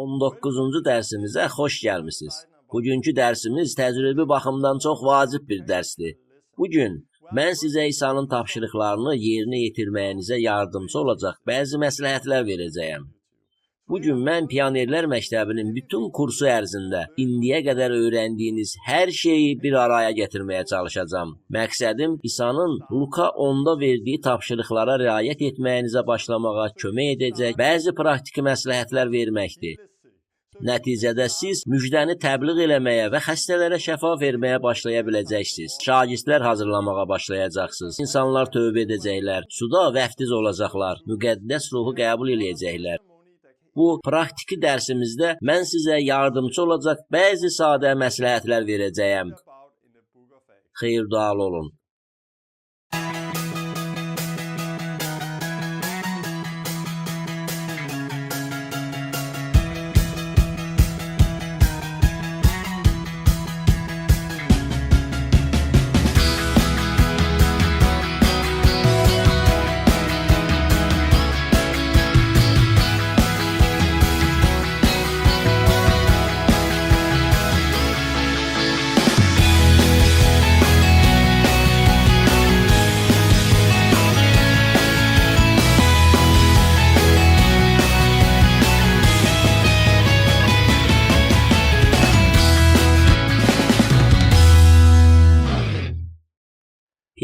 19-cu dərsimizə xoş gəlmisiniz. Bugünkü dərsimiz təcrübi baxımdan çox vacib bir dərsdir. Bu gün mən sizə İsa'nın tapşırıqlarını yerinə yetirməyinizə yardımçı olacaq bəzi məsləhətlər verəcəyəm. Bu gün mən Pionerlər Məktəbinin bütün kursu ərzində indiyə qədər öyrəndiyiniz hər şeyi bir araya gətirməyə çalışacağam. Məqsədim İsa'nın Luka 10-da verdiyi tapşırıqlara riayət etməyinizə başlamağa kömək edəcək bəzi praktiki məsləhətlər verməkdir. Nəticədə siz müjdəni təbliğ eləməyə və xəstələrə şəfa verməyə başlaya biləcəksiniz. Şagirdlər hazırlamağa başlayacaqsınız. İnsanlar tövbə edəcəklər, suda vəftiz olacaqlar, müqəddəs ruhu qəbul eləyəcəklər. Bu praktiki dərsimizdə mən sizə yardımçı olacaq bəzi sadə məsləhətlər verəcəyəm. Xeyir-dualı olun.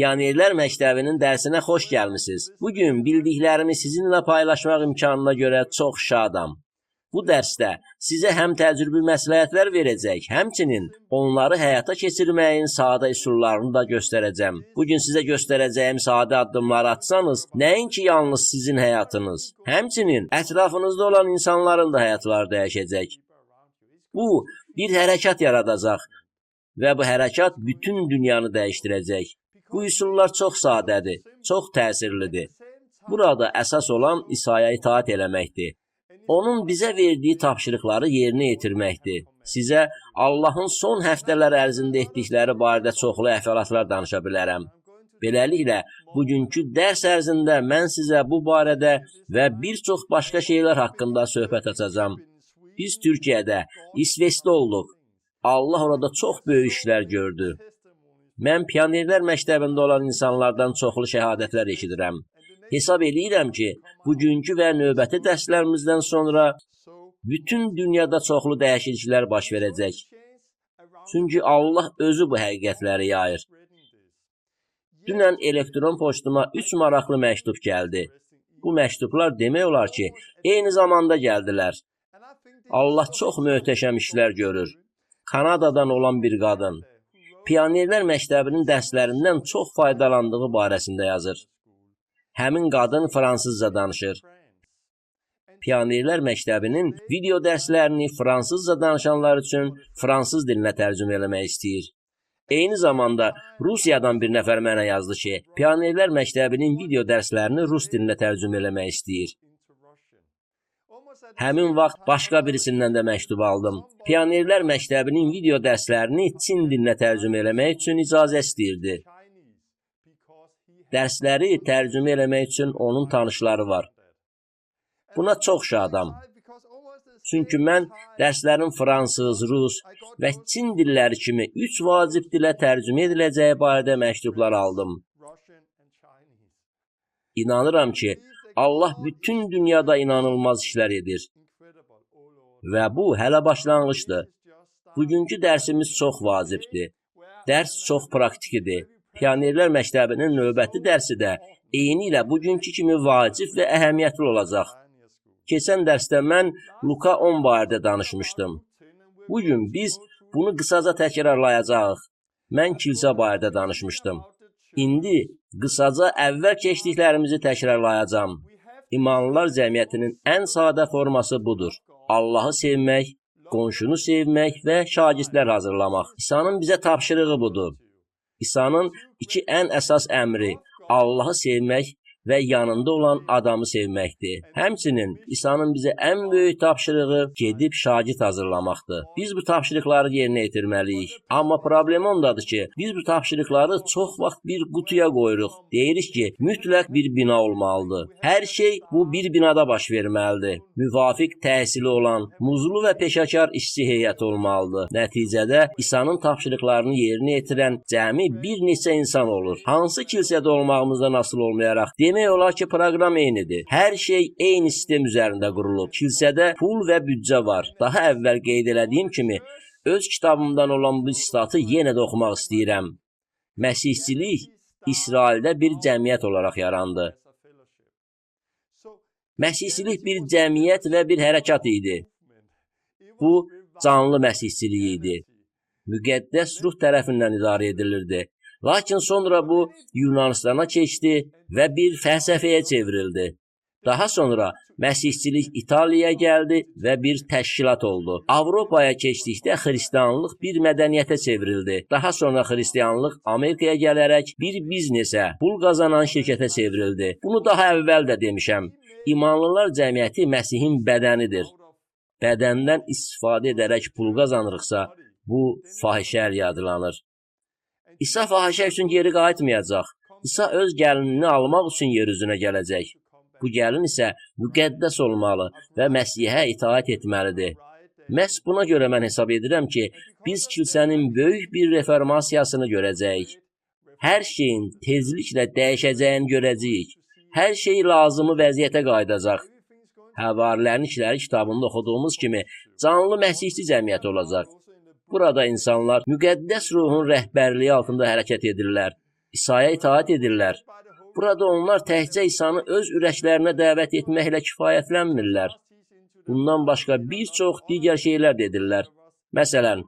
Pionerlər Məktəbinin dərsinə xoş gəlmisiniz. Bu gün bildiklərimi sizinlə paylaşmaq imkanına görə çox şadam. Bu dərsdə sizə həm təcrübi məsləhətlər verəcək, həmçinin onları həyata keçirməyin sadə üsullarını da göstərəcəm. Bu gün sizə göstərəcəyim sadə addımları atsanız, nəinki yalnız sizin həyatınız, həmçinin ətrafınızda olan insanların da həyatları dəyişəcək. Bu bir hərəkat yaradacaq və bu hərəkat bütün dünyanı dəyişdirəcək. Bu üsullar çox sadədir, çox təsirlidir. Burada əsas olan İsa'ya itaat eləməkdir. Onun bizə verdiyi tapşırıqları yerinə yetirməkdir. Sizə Allahın son həftələr ərzində etdikləri barədə çoxlu əhvalatlar danışa bilərəm. Beləliklə, bugünkü dərs ərzində mən sizə bu barədə və bir çox başqa şeylər haqqında söhbət açacağam. Biz Türkiyədə, İsveçdə olduq. Allah orada çox böyük işlər gördü. Mən Pionerlər Məktəbində olan insanlardan çoxlu şəhadətlər eşidirəm. Hesab eləyirəm ki, bugünkü və növbəti dərslərimizdən sonra bütün dünyada çoxlu dəyişikliklər baş verəcək. Çünki Allah özü bu həqiqətləri yayır. Dünən elektron poçtuma 3 maraqlı məktub gəldi. Bu məktublar demək olar ki, eyni zamanda gəldilər. Allah çox möhtəşəm işlər görür. Kanadadan olan bir qadın Pionerlər Məktəbinin dərslərindən çox faydalandığı barəsində yazır. Həmin qadın fransızca danışır. Pionerlər Məktəbinin video dərslərini fransızca danışanlar üçün fransız dilinə tərcümə eləmək istəyir. Eyni zamanda Rusiyadan bir nəfər mənə yazdı ki, Pionerlər Məktəbinin video dərslərini rus dilinə tərcümə eləmək istəyir. Həmin vaxt başqa birisindən də məktub aldım. Pionerlər Məktəbinin video dərslərini Çin dilinə tərcümə eləmək üçün icazə istəyirdi. Dərsləri tərcümə eləmək üçün onun tanışları var. Buna çox şadam. Çünki mən dərslərin fransız, rus və Çin dilləri kimi 3 vacib dilə tərcümə ediləcəyi barədə məktublar aldım. İnanıram ki, Allah bütün dünyada inanılmaz işlər edir. Və bu hələ başlanğıcdır. Bugünkü dərsimiz çox vacibdir. Dərs çox praktikidir. Pionerlər Məktəbinin növbəti dərsi də eyni ilə bugünkü kimi vacib və əhəmiyyətli olacaq. Keçən dərsdə mən Luka 10 barədə danışmışdım. Bu gün biz bunu qısaca təkrarlayacağıq. Mən kilsə barədə danışmışdım. İndi qısaca əvvəl keçdiklərimizi təkrarlayacağam. İmanlılar cəmiyyətinin ən sadə forması budur. Allahı sevmək, qonşunu sevmək və şagirdlər hazırlamaq. İsa'nın bizə tapşırığı budur. İsa'nın iki ən əsas əmri Allahı sevmək və yanında olan adamı sevməkdir. Həmçinin İsa'nın bizə ən böyük tapşırığı gedib şagird hazırlamaqdır. Biz bu tapşırıqları yerinə yetirməliyik. Amma problem ondadır ki, biz bu tapşırıqları çox vaxt bir qutuya qoyuruq. Deyirik ki, mütləq bir bina olmalıdır. Hər şey bu bir binada baş verməlidir. Müvafiq təhsili olan, muzlu və peşəkar işçi heyəti olmalıdır. Nəticədə İsa'nın tapşırıqlarını yerinə yetirən cəmi bir neçə insan olur. Hansı kilsədə olmağımızdan asılı olmayaraq demək olar ki, proqram eynidir. Hər şey eyni sistem üzərində qurulub. Kilsədə pul və büdcə var. Daha əvvəl qeyd elədiyim kimi öz kitabımdan olan bu sitatı yenə də oxumaq istəyirəm. Məsihçilik İsraildə bir cəmiyyət olaraq yarandı. Məsihçilik bir cəmiyyət və bir hərəkat idi. Bu canlı məsihçilik idi. Müqəddəs ruh tərəfindən idarə edilirdi. Lakin sonra bu Yunanıstana keçdi və bir fəlsəfəyə çevrildi. Daha sonra məsihçilik İtaliyaya gəldi və bir təşkilat oldu. Avropaya keçdikdə xristianlıq bir mədəniyyətə çevrildi. Daha sonra xristianlıq Amerikaya gələrək bir biznesə, pul qazanan şirkətə çevrildi. Bunu daha əvvəl də demişəm. İmanlılar cəmiyyəti Məsihin bədənidir. Bədəndən istifadə edərək pul qazanırıqsa, bu fahişəlik adlanır. İsa fahişə üçün geri qayıtmayacaq. İsa öz gəlinini almaq üçün yer üzünə gələcək. Bu gəlin isə müqəddəs olmalı və Məsihə itaət etməlidir. Məhz buna görə mən hesab edirəm ki, biz kilsənin böyük bir reformasiyasını görəcəyik. Hər şeyin tezliklə dəyişəcəyini görəcəyik. Hər şey lazımı vəziyyətə qayıdacaq. Həvarilərin İşləri kitabında oxuduğumuz kimi canlı məsihçi cəmiyyəti olacaq. Burada insanlar müqəddəs ruhun rəhbərliyi altında hərəkət edirlər. İsa'ya itaət edirlər. Burada onlar təkcə İsa'nı öz ürəklərinə dəvət etməklə kifayətlənmirlər. Bundan başqa bir çox digər şeylər də edirlər. Məsələn,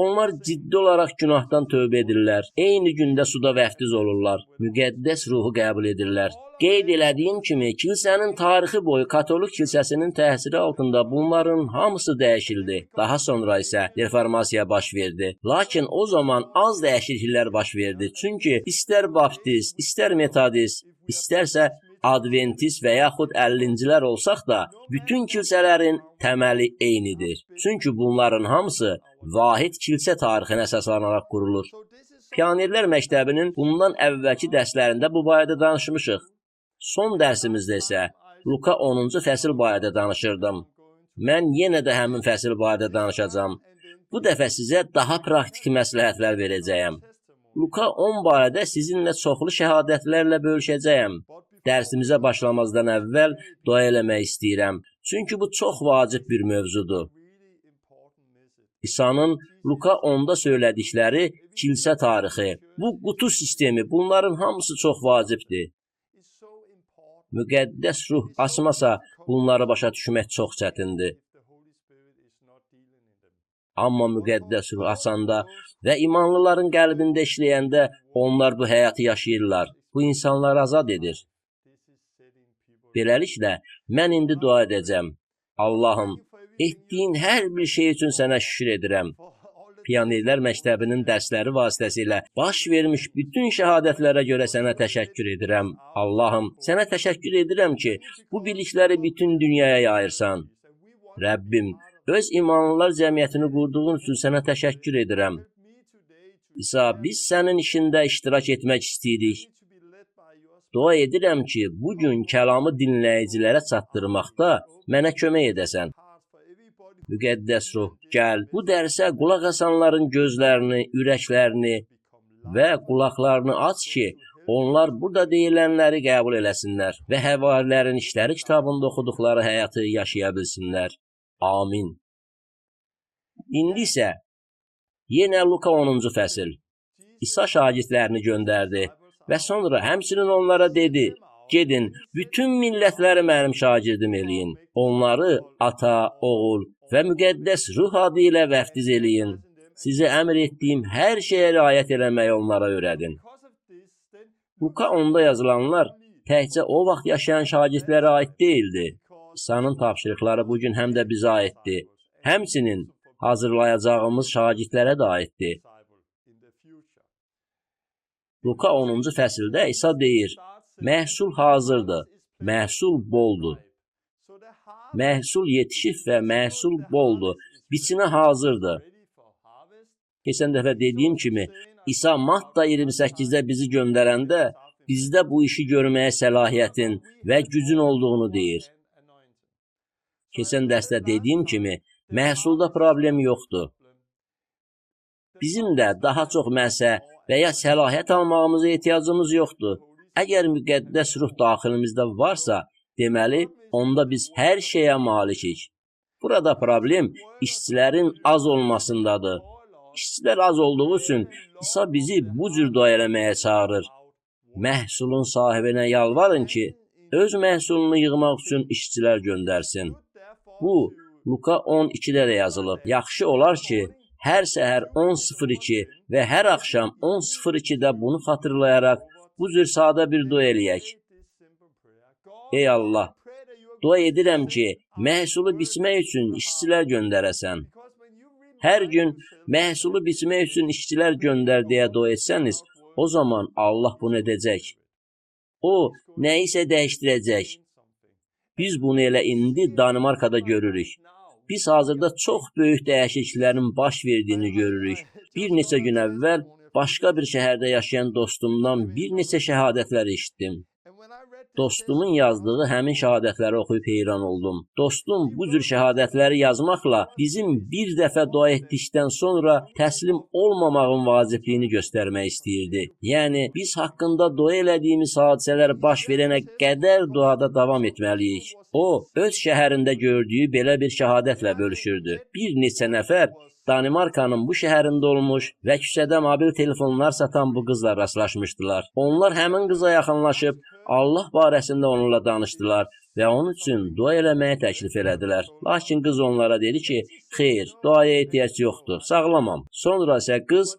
onlar ciddi olaraq günahdan tövbə edirlər. Eyni gündə suda vəftiz olurlar. Müqəddəs ruhu qəbul edirlər. Qeyd elədiyim kimi, kilsənin tarixi boyu Katolik kilsəsinin təsiri altında bunların hamısı dəyişildi. Daha sonra isə reformasiya baş verdi. Lakin o zaman az dəyişikliklər baş verdi. Çünki istər baptist, istər metodist, istərsə adventist və yaxud 50-cilər olsaq da, bütün kilsələrin təməli eynidir. Çünki bunların hamısı vahid kilsə tarixinə əsaslanaraq qurulur. Pionerlər məktəbinin bundan əvvəlki dərslərində bu barədə danışmışıq. Son dərsimizdə isə Luka 10-cu fəsil barədə danışırdım. Mən yenə də həmin fəsil barədə danışacağam. Bu dəfə sizə daha praktiki məsləhətlər verəcəyəm. Luka 10 barədə sizinlə çoxlu şəhadətlərlə bölüşəcəyəm. Dərsimizə başlamazdan əvvəl dua eləmək istəyirəm. Çünki bu çox vacib bir mövzudur. İsa'nın Luka 10-da söylədikləri kilsə tarixi, bu qutu sistemi, bunların hamısı çox vacibdir. Müqəddəs ruh açmasa bunları başa düşmək çox çətindir. Amma müqəddəs ruh açanda və imanlıların qəlbində işləyəndə onlar bu həyatı yaşayırlar. Bu insanları azad edir. Beləliklə, mən indi dua edəcəm. Allahım, etdiyin hər bir şey üçün sənə şükür edirəm. Pionerlər məktəbinin dərsləri vasitəsilə baş vermiş bütün şəhadətlərə görə sənə təşəkkür edirəm. Allahım, sənə təşəkkür edirəm ki, bu bilikləri bütün dünyaya yayırsan. Rəbbim, öz imanlılar cəmiyyətini qurduğun üçün sənə təşəkkür edirəm. İsa, biz sənin işində iştirak etmək istəyirik. Dua edirəm ki, bu gün kəlamı dinləyicilərə çatdırmaqda mənə kömək edəsən. Müqəddəs ruh, gəl, bu dərsə qulaq asanların gözlərini, ürəklərini və qulaqlarını aç ki, onlar burada deyilənləri qəbul eləsinlər və Həvarilərin İşləri kitabında oxuduqları həyatı yaşaya bilsinlər. Amin. İndi isə yenə Luka 10-cu fəsil. İsa şagirdlərini göndərdi və sonra həmçinin onlara dedi: Gedin, bütün millətləri mənim şagirdim eləyin. Onları ata, oğul və müqəddəs ruh adı ilə vəftiz eləyin. Sizə əmr etdiyim hər şeyə riayət eləməyi onlara öyrədin. Luka 10-da yazılanlar təkcə o vaxt yaşayan şagirdlərə aid deyildi. İsa'nın tapşırıqları bu gün həm də bizə aiddir. Həmçinin hazırlayacağımız şagirdlərə də aiddir. Luka 10-cu fəsildə İsa deyir: Məhsul hazırdır, məhsul boldur. Məhsul yetişib və məhsul boldur, biçinə hazırdır. Keçən dəfə dediyim kimi, İsa Matta 28-də bizi göndərəndə bizdə bu işi görməyə səlahiyyətin və gücün olduğunu deyir. Keçən dərsdə dediyim kimi, məhsulda problem yoxdur. Bizim də daha çox məsəh və ya səlahiyyət almağımıza ehtiyacımız yoxdur. Əgər müqəddəs ruh daxilimizdə varsa, deməli, onda biz hər şeyə malikik. Burada problem işçilərin az olmasındadır. İşçilər az olduğu üçün İsa bizi bu cür dua eləməyə çağırır. Məhsulun sahibinə yalvarın ki, öz məhsulunu yığmaq üçün işçilər göndərsin. Bu, Luka 12-də də yazılıb. Yaxşı olar ki, hər səhər 10:02 və hər axşam 10:02-də bunu xatırlayaraq bu cür sadə bir dua eləyək. Ey Allah, dua edirəm ki, məhsulu biçmək üçün işçilər göndərəsən. Hər gün məhsulu biçmək üçün işçilər göndər deyə dua etsəniz, o zaman Allah bunu edəcək. O, nəyisə dəyişdirəcək. Biz bunu elə indi Danimarkada görürük. Biz hazırda çox böyük dəyişikliklərin baş verdiyini görürük. Bir neçə gün əvvəl başqa bir şəhərdə yaşayan dostumdan bir neçə şəhadətlər eşitdim. Dostumun yazdığı həmin şəhadətləri oxuyub heyran oldum. Dostum bu cür şəhadətləri yazmaqla bizim bir dəfə dua etdikdən sonra təslim olmamağın vacibliyini göstərmək istəyirdi. Yəni biz haqqında dua elədiyimiz hadisələr baş verənə qədər duada davam etməliyik. O, öz şəhərində gördüyü belə bir şəhadətlə bölüşürdü. Bir neçə nəfər Danimarkanın bu şəhərində olmuş və küçədə mobil telefonlar satan bu qızla rastlaşmışdılar. Onlar həmin qıza yaxınlaşıb Allah barəsində onunla danışdılar və onun üçün dua eləməyi təklif elədilər. Lakin qız onlara dedi ki, xeyr, duaya ehtiyac yoxdur, sağlamam. Sonra isə qız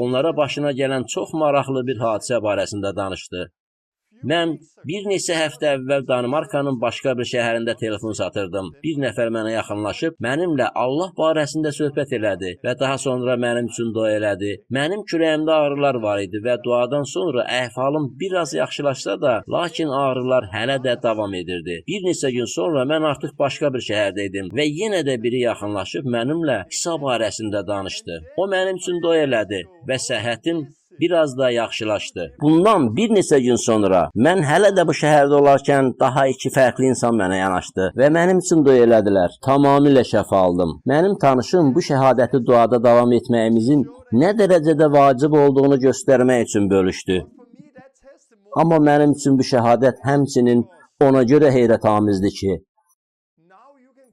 onlara başına gələn çox maraqlı bir hadisə barəsində danışdı. Mən bir neçə həftə əvvəl Danimarkanın başqa bir şəhərində telefon satırdım. Bir nəfər mənə yaxınlaşıb mənimlə Allah barəsində söhbət elədi və daha sonra mənim üçün dua elədi. Mənim kürəyimdə ağrılar var idi və duadan sonra əhvalım biraz yaxşılaşsa da, lakin ağrılar hələ də davam edirdi. Bir neçə gün sonra mən artıq başqa bir şəhərdə idim və yenə də biri yaxınlaşıb mənimlə İsa barəsində danışdı. O mənim üçün dua elədi və səhhətim biraz da yaxşılaşdı. Bundan bir neçə gün sonra mən hələ də bu şəhərdə olarkən daha iki fərqli insan mənə yanaşdı və mənim üçün dua elədilər. Tamamilə şəfa aldım. Mənim tanışım bu şəhadəti duada davam etməyimizin nə dərəcədə vacib olduğunu göstərmək üçün bölüşdü. Amma mənim üçün bu şəhadət həmçinin ona görə heyrətamizdir ki,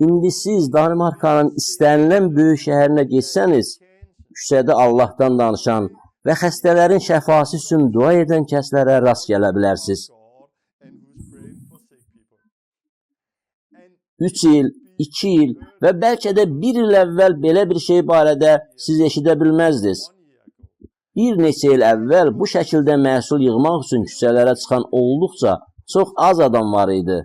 indi siz Danimarkanın istənilən böyük şəhərinə getsəniz, küçədə Allahdan danışan və xəstələrin şəfası üçün dua edən kəslərə rast gələ bilərsiniz. 3 il, 2 il və bəlkə də 1 il əvvəl belə bir şey barədə siz eşidə bilməzdiniz. Bir neçə il əvvəl bu şəkildə məhsul yığmaq üçün küçələrə çıxan olduqca çox az adam var idi.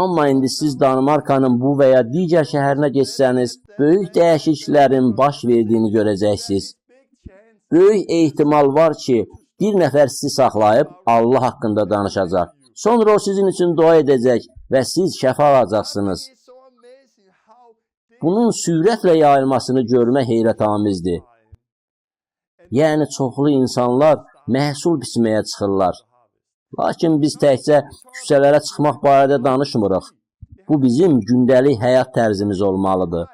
Amma indi siz Danimarkanın bu və ya digər şəhərinə getsəniz, böyük dəyişikliklərin baş verdiyini görəcəksiniz. Böyük ehtimal var ki, bir nəfər sizi saxlayıb Allah haqqında danışacaq. Sonra o sizin üçün dua edəcək və siz şəfa alacaqsınız. Bunun sürətlə yayılmasını görmək heyrətamizdir. Yəni çoxlu insanlar məhsul biçməyə çıxırlar. Lakin biz təkcə küçələrə çıxmaq barədə danışmırıq. Bu bizim gündəlik həyat tərzimiz olmalıdır.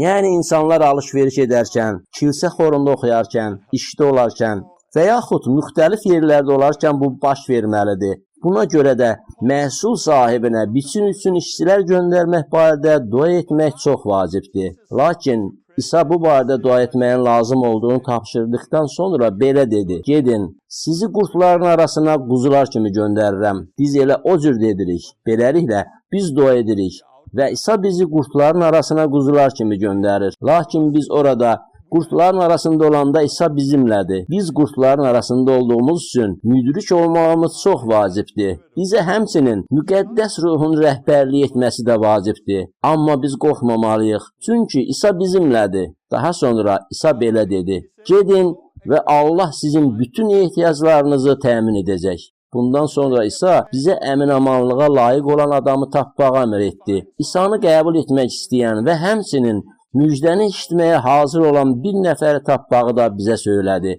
Yəni insanlar alış-veriş edərkən, kilsə xorunda oxuyarkən, işdə olarkən və yaxud müxtəlif yerlərdə olarkən bu baş verməlidir. Buna görə də məhsul sahibinə biçin üçün işçilər göndərmək barədə dua etmək çox vacibdir. Lakin İsa bu barədə dua etməyin lazım olduğunu tapşırdıqdan sonra belə dedi: Gedin, sizi qurdların arasına quzular kimi göndərirəm. Biz elə o cür edirik. Beləliklə biz dua edirik və İsa bizi qurdların arasına quzular kimi göndərir. Lakin biz orada qurdların arasında olanda İsa bizimlədir. Biz qurdların arasında olduğumuz üçün müdrik olmağımız çox vacibdir. Bizə həmçinin müqəddəs ruhun rəhbərlik etməsi də vacibdir. Amma biz qorxmamalıyıq. Çünki İsa bizimlədir. Daha sonra İsa belə dedi: Gedin və Allah sizin bütün ehtiyaclarınızı təmin edəcək. Bundan sonra İsa bizə əmin-amanlığa layiq olan adamı tapmağı əmr etdi. İsanı qəbul etmək istəyən və həmçinin müjdəni eşitməyə hazır olan bir nəfəri tapmağı da bizə söylədi.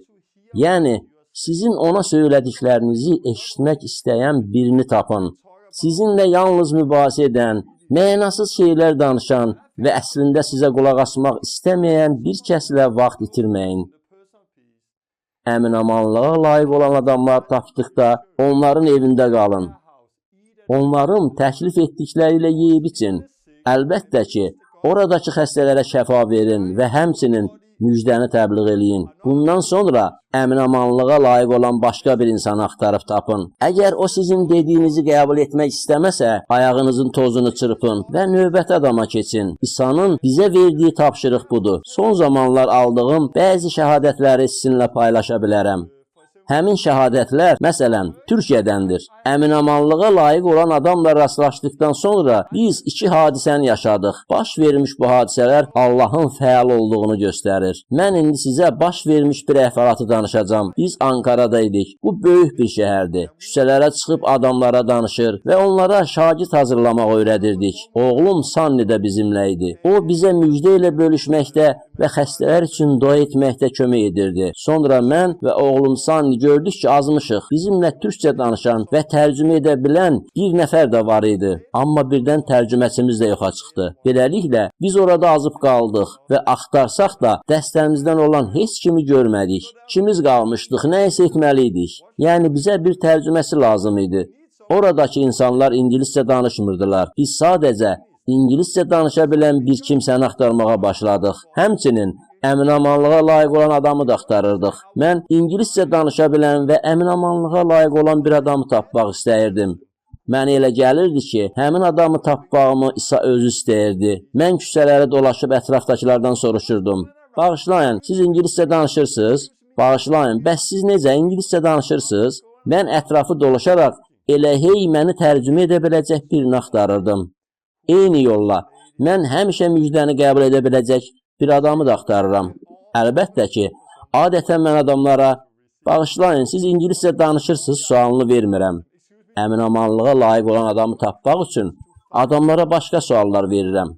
Yəni, sizin ona söylədiklərinizi eşitmək istəyən birini tapın. Sizinlə yalnız mübahisə edən, mənasız şeylər danışan və əslində sizə qulaq asmaq istəməyən bir kəslə vaxt itirməyin. Əmin-amanlığa layiq olan adamlar tapdıqda onların evində qalın. Onların təklif etdikləri ilə yeyib için. Əlbəttə ki, oradakı xəstələrə şəfa verin və həmçinin müjdəni təbliğ eləyin. Bundan sonra əmin-amanlığa layiq olan başqa bir insanı axtarıb tapın. Əgər o sizin dediyinizi qəbul etmək istəməsə, ayağınızın tozunu çırpın və növbəti adama keçin. İsa'nın bizə verdiyi tapşırıq budur. Son zamanlar aldığım bəzi şəhadətləri sizinlə paylaşa bilərəm. Həmin şəhadətlər, məsələn, Türkiyədəndir. Əminamanlığa layiq olan adamla rastlaşdıqdan sonra biz iki hadisəni yaşadıq. Baş vermiş bu hadisələr Allahın fəal olduğunu göstərir. Mən indi sizə baş vermiş bir əhvalatı danışacağam. Biz Ankarada idik. Bu böyük bir şəhərdir. Küçələrə çıxıb adamlara danışır və onlara şagird hazırlamağı öyrədirdik. Oğlum Sanni də bizimlə idi. O bizə müjdə ilə bölüşməkdə və xəstələr üçün dua etməkdə kömək edirdi. Sonra mən və oğlum Sanni gördük ki, azmışıq. Bizimlə türkcə danışan və tərcümə edə bilən bir nəfər də var idi. Amma birdən tərcüməçimiz də yoxa çıxdı. Beləliklə biz orada azıb qaldıq və axtarsaq da dəstəmizdən olan heç kimi görmədik. İkimiz qalmışdıq, nə isə etməli idik. Yəni bizə bir tərcüməçi lazım idi. Oradakı insanlar ingiliscə danışmırdılar. Biz sadəcə ingiliscə danışa bilən bir kimsəni axtarmağa başladıq. Həmçinin əminamanlığa layiq olan adamı da axtarırdıq. Mən ingiliscə danışa bilən və əminamanlığa layiq olan bir adamı tapmaq istəyirdim. Mənə elə gəlirdi ki, həmin adamı tapmağımı İsa özü istəyirdi. Mən küçələri dolaşıb ətrafdakılardan soruşurdum. Bağışlayın, siz ingiliscə danışırsınız? Bağışlayın, bəs siz necə ingiliscə danışırsınız? Mən ətrafı dolaşaraq elə hey məni tərcümə edə biləcək birini axtarırdım. Eyni yolla mən həmişə müjdəni qəbul edə biləcək bir adamı da axtarıram. Əlbəttə ki, adətən mən adamlara bağışlayın, siz ingiliscə danışırsınız sualını vermirəm. Əminamanlığa layiq olan adamı tapmaq üçün adamlara başqa suallar verirəm.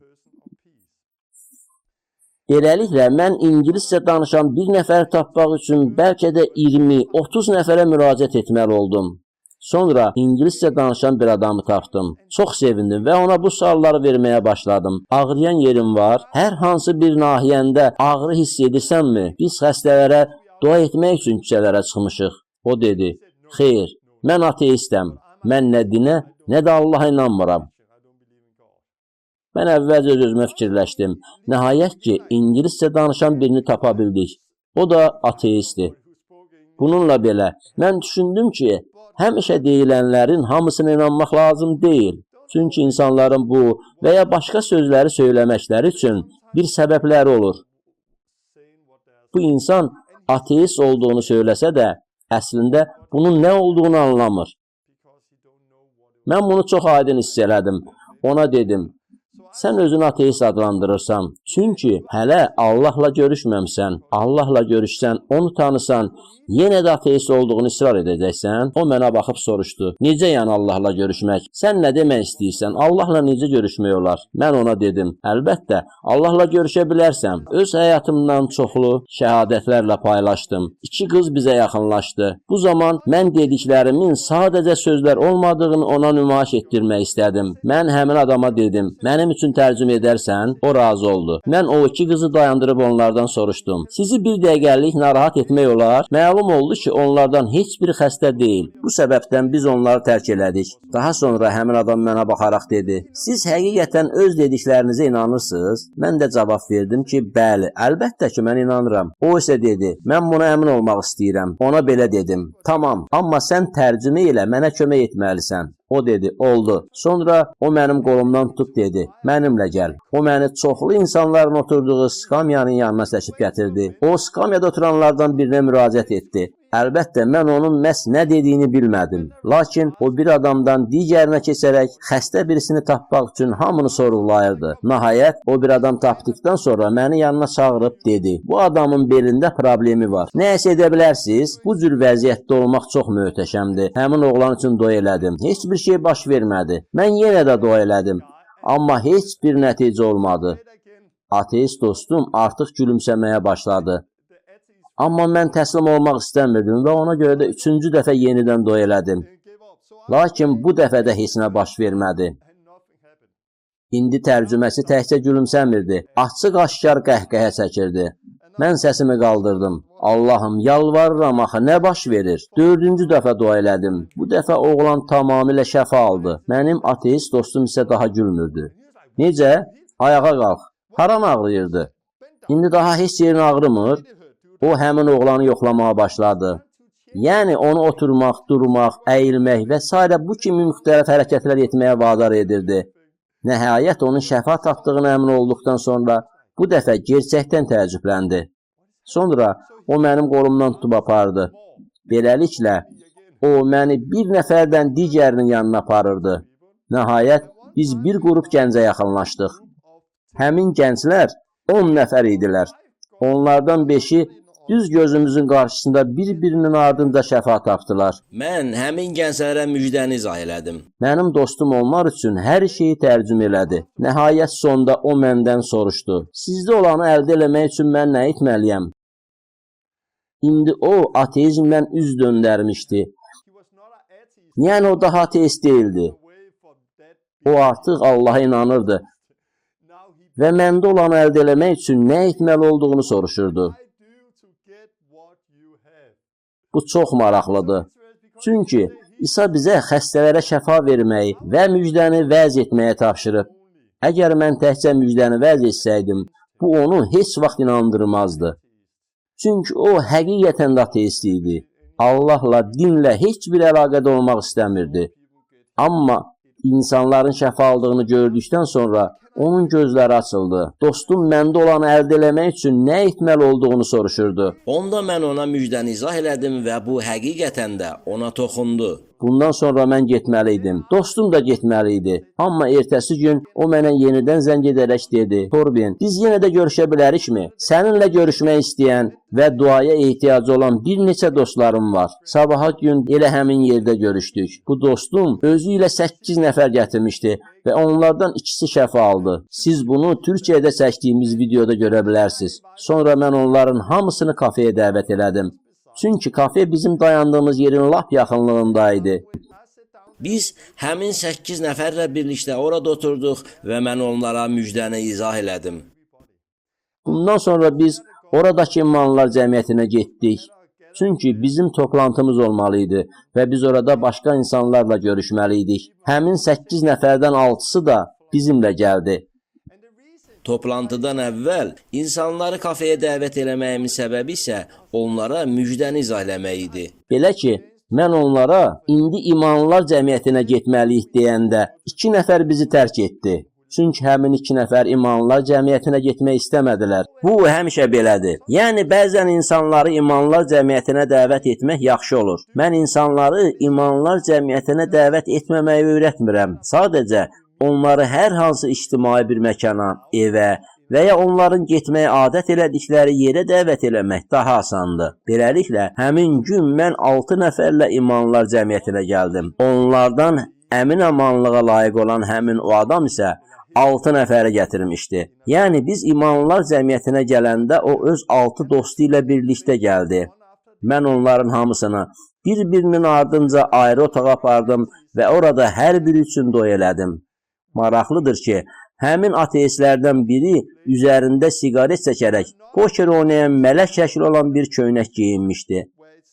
Beləliklə, mən ingiliscə danışan bir nəfər tapmaq üçün bəlkə də 20-30 nəfərə müraciət etməli oldum. Sonra ingiliscə danışan bir adamı tapdım. Çox sevindim və ona bu sualları verməyə başladım. Ağrıyan yerin var? Hər hansı bir nahiyəndə ağrı hiss edirsənmi? Biz xəstələrə dua etmək üçün küçələrə çıxmışıq. O dedi, xeyr, mən ateistəm. Mən nə dinə, nə də Allaha inanmıram. Mən əvvəlcə öz-özümə fikirləşdim. Nəhayət ki, ingiliscə danışan birini tapa bildik. O da ateistdir. Bununla belə, mən düşündüm ki, həmişə deyilənlərin hamısına inanmaq lazım deyil. Çünki insanların bu və ya başqa sözləri söyləməkləri üçün bir səbəbləri olur. Bu insan ateist olduğunu söyləsə də, əslində bunun nə olduğunu anlamır. Mən bunu çox aydın hiss elədim. Ona dedim, sən özünü ateist adlandırırsan. Çünki hələ Allahla görüşməmsən. Allahla görüşsən, onu tanısan, yenə də ateist olduğunu israr edəcəksən. O mənə baxıb soruşdu. Necə yəni Allahla görüşmək? Sən nə demək istəyirsən? Allahla necə görüşmək olar? Mən ona dedim. Əlbəttə, Allahla görüşə bilərsən. Öz həyatımdan çoxlu şəhadətlərlə paylaşdım. İki qız bizə yaxınlaşdı. Bu zaman mən dediklərimin sadəcə sözlər olmadığını ona nümayiş etdirmək istədim. Mən həmin adama dedim, mənim üçün tərcümə edərsən? O razı oldu. Mən o iki qızı dayandırıb onlardan soruşdum. Sizi bir dəqiqəlik narahat etmək olar? Məlum oldu ki, onlardan heç biri xəstə deyil. Bu səbəbdən biz onları tərk elədik. Daha sonra həmin adam mənə baxaraq dedi, siz həqiqətən öz dediklərinizə inanırsınız? Mən də cavab verdim ki, bəli, əlbəttə ki, mən inanıram. O isə dedi, mən buna əmin olmaq istəyirəm. Ona belə dedim, tamam, amma sən tərcümə ilə mənə kömək etməlisən. O dedi, oldu. Sonra o mənim qolumdan tutub dedi, mənimlə gəl. O məni çoxlu insanların oturduğu skamyanın yanına səçib gətirdi. O skamyada oturanlardan birinə müraciət etdi. Əlbəttə, mən onun məhz nə dediyini bilmədim. Lakin o bir adamdan digərinə keçərək xəstə birisini tapmaq üçün hamını sorğulayırdı. Nəhayət, o bir adam tapdıqdan sonra məni yanına çağırıb dedi: "Bu adamın belində problemi var. Nəsə edə bilərsiniz? Bu cür vəziyyətdə olmaq çox möhtəşəmdir. Həmin oğlan üçün dua elədim. Heç bir şey baş vermədi. Mən yenə də dua elədim. Amma heç bir nəticə olmadı. Ateist dostum artıq gülümsəməyə başladı. Amma mən təslim olmaq istəmirdim və ona görə də üçüncü dəfə yenidən dua elədim. Lakin bu dəfə də heç nə baş vermədi. İndi tərcüməçi təkcə gülümsəmirdi, açıq-aşkar qəhqəhə çəkirdi. Mən səsimi qaldırdım. Allahım, yalvarıram axı, nə baş verir? Dördüncü dəfə dua elədim. Bu dəfə oğlan tamamilə şəfa aldı. Mənim ateist dostum isə daha gülmürdü. Necə? Ayağa qalx. Haran ağrıyırdı? İndi daha heç yerin ağrımır? O həmin oğlanı yoxlamağa başladı. Yəni onu oturmaq, durmaq, əyilmək və sairə bu kimi müxtəlif hərəkətlər etməyə vadar edirdi. Nəhayət onun şəfa tapdığına əmin olduqdan sonra bu dəfə gerçəkdən təəccübləndi. Sonra o mənim qolumdan tutub apardı. Beləliklə o məni bir nəfərdən digərinin yanına aparırdı. Nəhayət biz bir qrup gəncə yaxınlaşdıq. Həmin gənclər 10 nəfər idilər. Onlardan 5-i düz gözümüzün qarşısında bir-birinin ardınca şəfa tapdılar. Mən həmin gənclərə müjdəni izah elədim. Mənim dostum onlar üçün hər şeyi tərcümə elədi. Nəhayət sonda o məndən soruşdu: "Sizdə olanı əldə eləmək üçün mən nə etməliyəm?" İndi o ateizmdən üz döndərmişdi. Yəni o daha ateist deyildi. O artıq Allaha inanırdı və məndə olanı əldə eləmək üçün nə etməli olduğunu soruşurdu. Bu çox maraqlıdır. Çünki İsa bizə xəstələrə şəfa verməyi və müjdəni vəz etməyə tapşırıb. Əgər mən təkcə müjdəni vəz etsəydim, bu onu heç vaxt inandırmazdı. Çünki o həqiqətən də ateist idi. Allahla, dinlə heç bir əlaqədə olmaq istəmirdi. Amma insanların şəfa aldığını gördükdən sonra onun gözləri açıldı. Dostum məndə olanı əldə eləmək üçün nə etməli olduğunu soruşurdu. Onda mən ona müjdəni izah elədim və bu həqiqətən də ona toxundu. Bundan sonra mən getməli idim. Dostum da getməli idi. Amma ertəsi gün o mənə yenidən zəng edərək dedi: "Torbin, biz yenə də görüşə bilərikmi? Səninlə görüşmək istəyən və duaya ehtiyacı olan bir neçə dostlarım var." Sabaha gün elə həmin yerdə görüşdük. Bu dostum özü ilə 8 nəfər gətirmişdi və onlardan ikisi şəfa aldı. Siz bunu Türkiyədə çəkdiyimiz videoda görə bilərsiniz. Sonra mən onların hamısını kafeyə dəvət elədim. Çünki kafe bizim dayandığımız yerin lap yaxınlığında idi. Biz həmin 8 nəfərlə birlikdə orada oturduq və mən onlara müjdəni izah elədim. Bundan sonra biz oradakı imanlılar cəmiyyətinə getdik. Çünki bizim toplantımız olmalı idi və biz orada başqa insanlarla görüşməli idik. Həmin 8 nəfərdən 6-sı da bizimlə gəldi. Toplantıdan əvvəl insanları kafeyə dəvət eləməyimin səbəbi isə onlara müjdəni izah eləmək idi. Belə ki, mən onlara indi imanlılar cəmiyyətinə getməliyik deyəndə 2 nəfər bizi tərk etdi. Çünki həmin 2 nəfər imanlılar cəmiyyətinə getmək istəmədilər. Bu həmişə belədir. Yəni bəzən insanları imanlılar cəmiyyətinə dəvət etmək yaxşı olur. Mən insanları imanlılar cəmiyyətinə dəvət etməməyi öyrətmirəm. Sadəcə onları hər hansı ictimai bir məkana, evə və ya onların getməyə adət elədikləri yerə dəvət eləmək daha asandır. Beləliklə, həmin gün mən 6 nəfərlə imanlılar cəmiyyətinə gəldim. Onlardan əmin amanlığa layiq olan həmin o adam isə 6 nəfəri gətirmişdi. Yəni biz imanlılar cəmiyyətinə gələndə o öz 6 dostu ilə birlikdə gəldi. Mən onların hamısını bir-birinin ardınca ayrı otağa apardım və orada hər biri üçün dua elədim. Maraqlıdır ki, həmin ateistlərdən biri üzərində siqaret çəkərək poker oynayan mələk şəkli olan bir köynək geyinmişdi.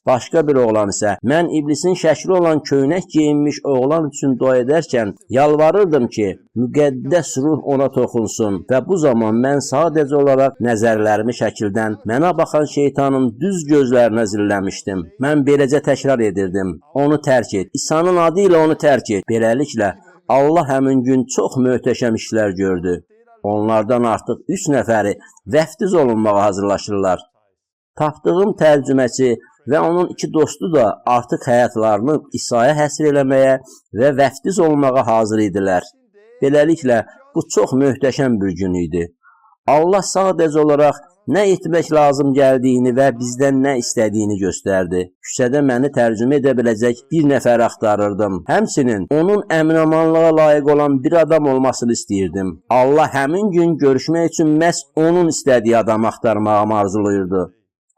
Başqa bir oğlan isə mən iblisin şəkli olan köynək geyinmiş oğlan üçün dua edərkən yalvarırdım ki, müqəddəs ruh ona toxunsun və bu zaman mən sadəcə olaraq nəzərlərimi şəkildən mənə baxan şeytanın düz gözlərinə zilləmişdim. Mən beləcə təkrar edirdim: "Onu tərk et. İsa'nın adı ilə onu tərk et." Beləliklə Allah həmin gün çox möhtəşəm işlər gördü. Onlardan artıq 3 nəfəri vəftiz olunmağa hazırlaşırlar. Tapdığım tərcüməçi və onun iki dostu da artıq həyatlarını İsa'ya həsr eləməyə və vəftiz olmağa hazır idilər. Beləliklə, bu çox möhtəşəm bir gün idi. Allah sadəcə olaraq nə etmək lazım gəldiyini və bizdən nə istədiyini göstərdi. Küçədə məni tərcümə edə biləcək bir nəfər axtarırdım. Həmçinin onun əminamanlığa layiq olan bir adam olmasını istəyirdim. Allah həmin gün görüşmək üçün məhz onun istədiyi adamı axtarmağımı arzulayırdı.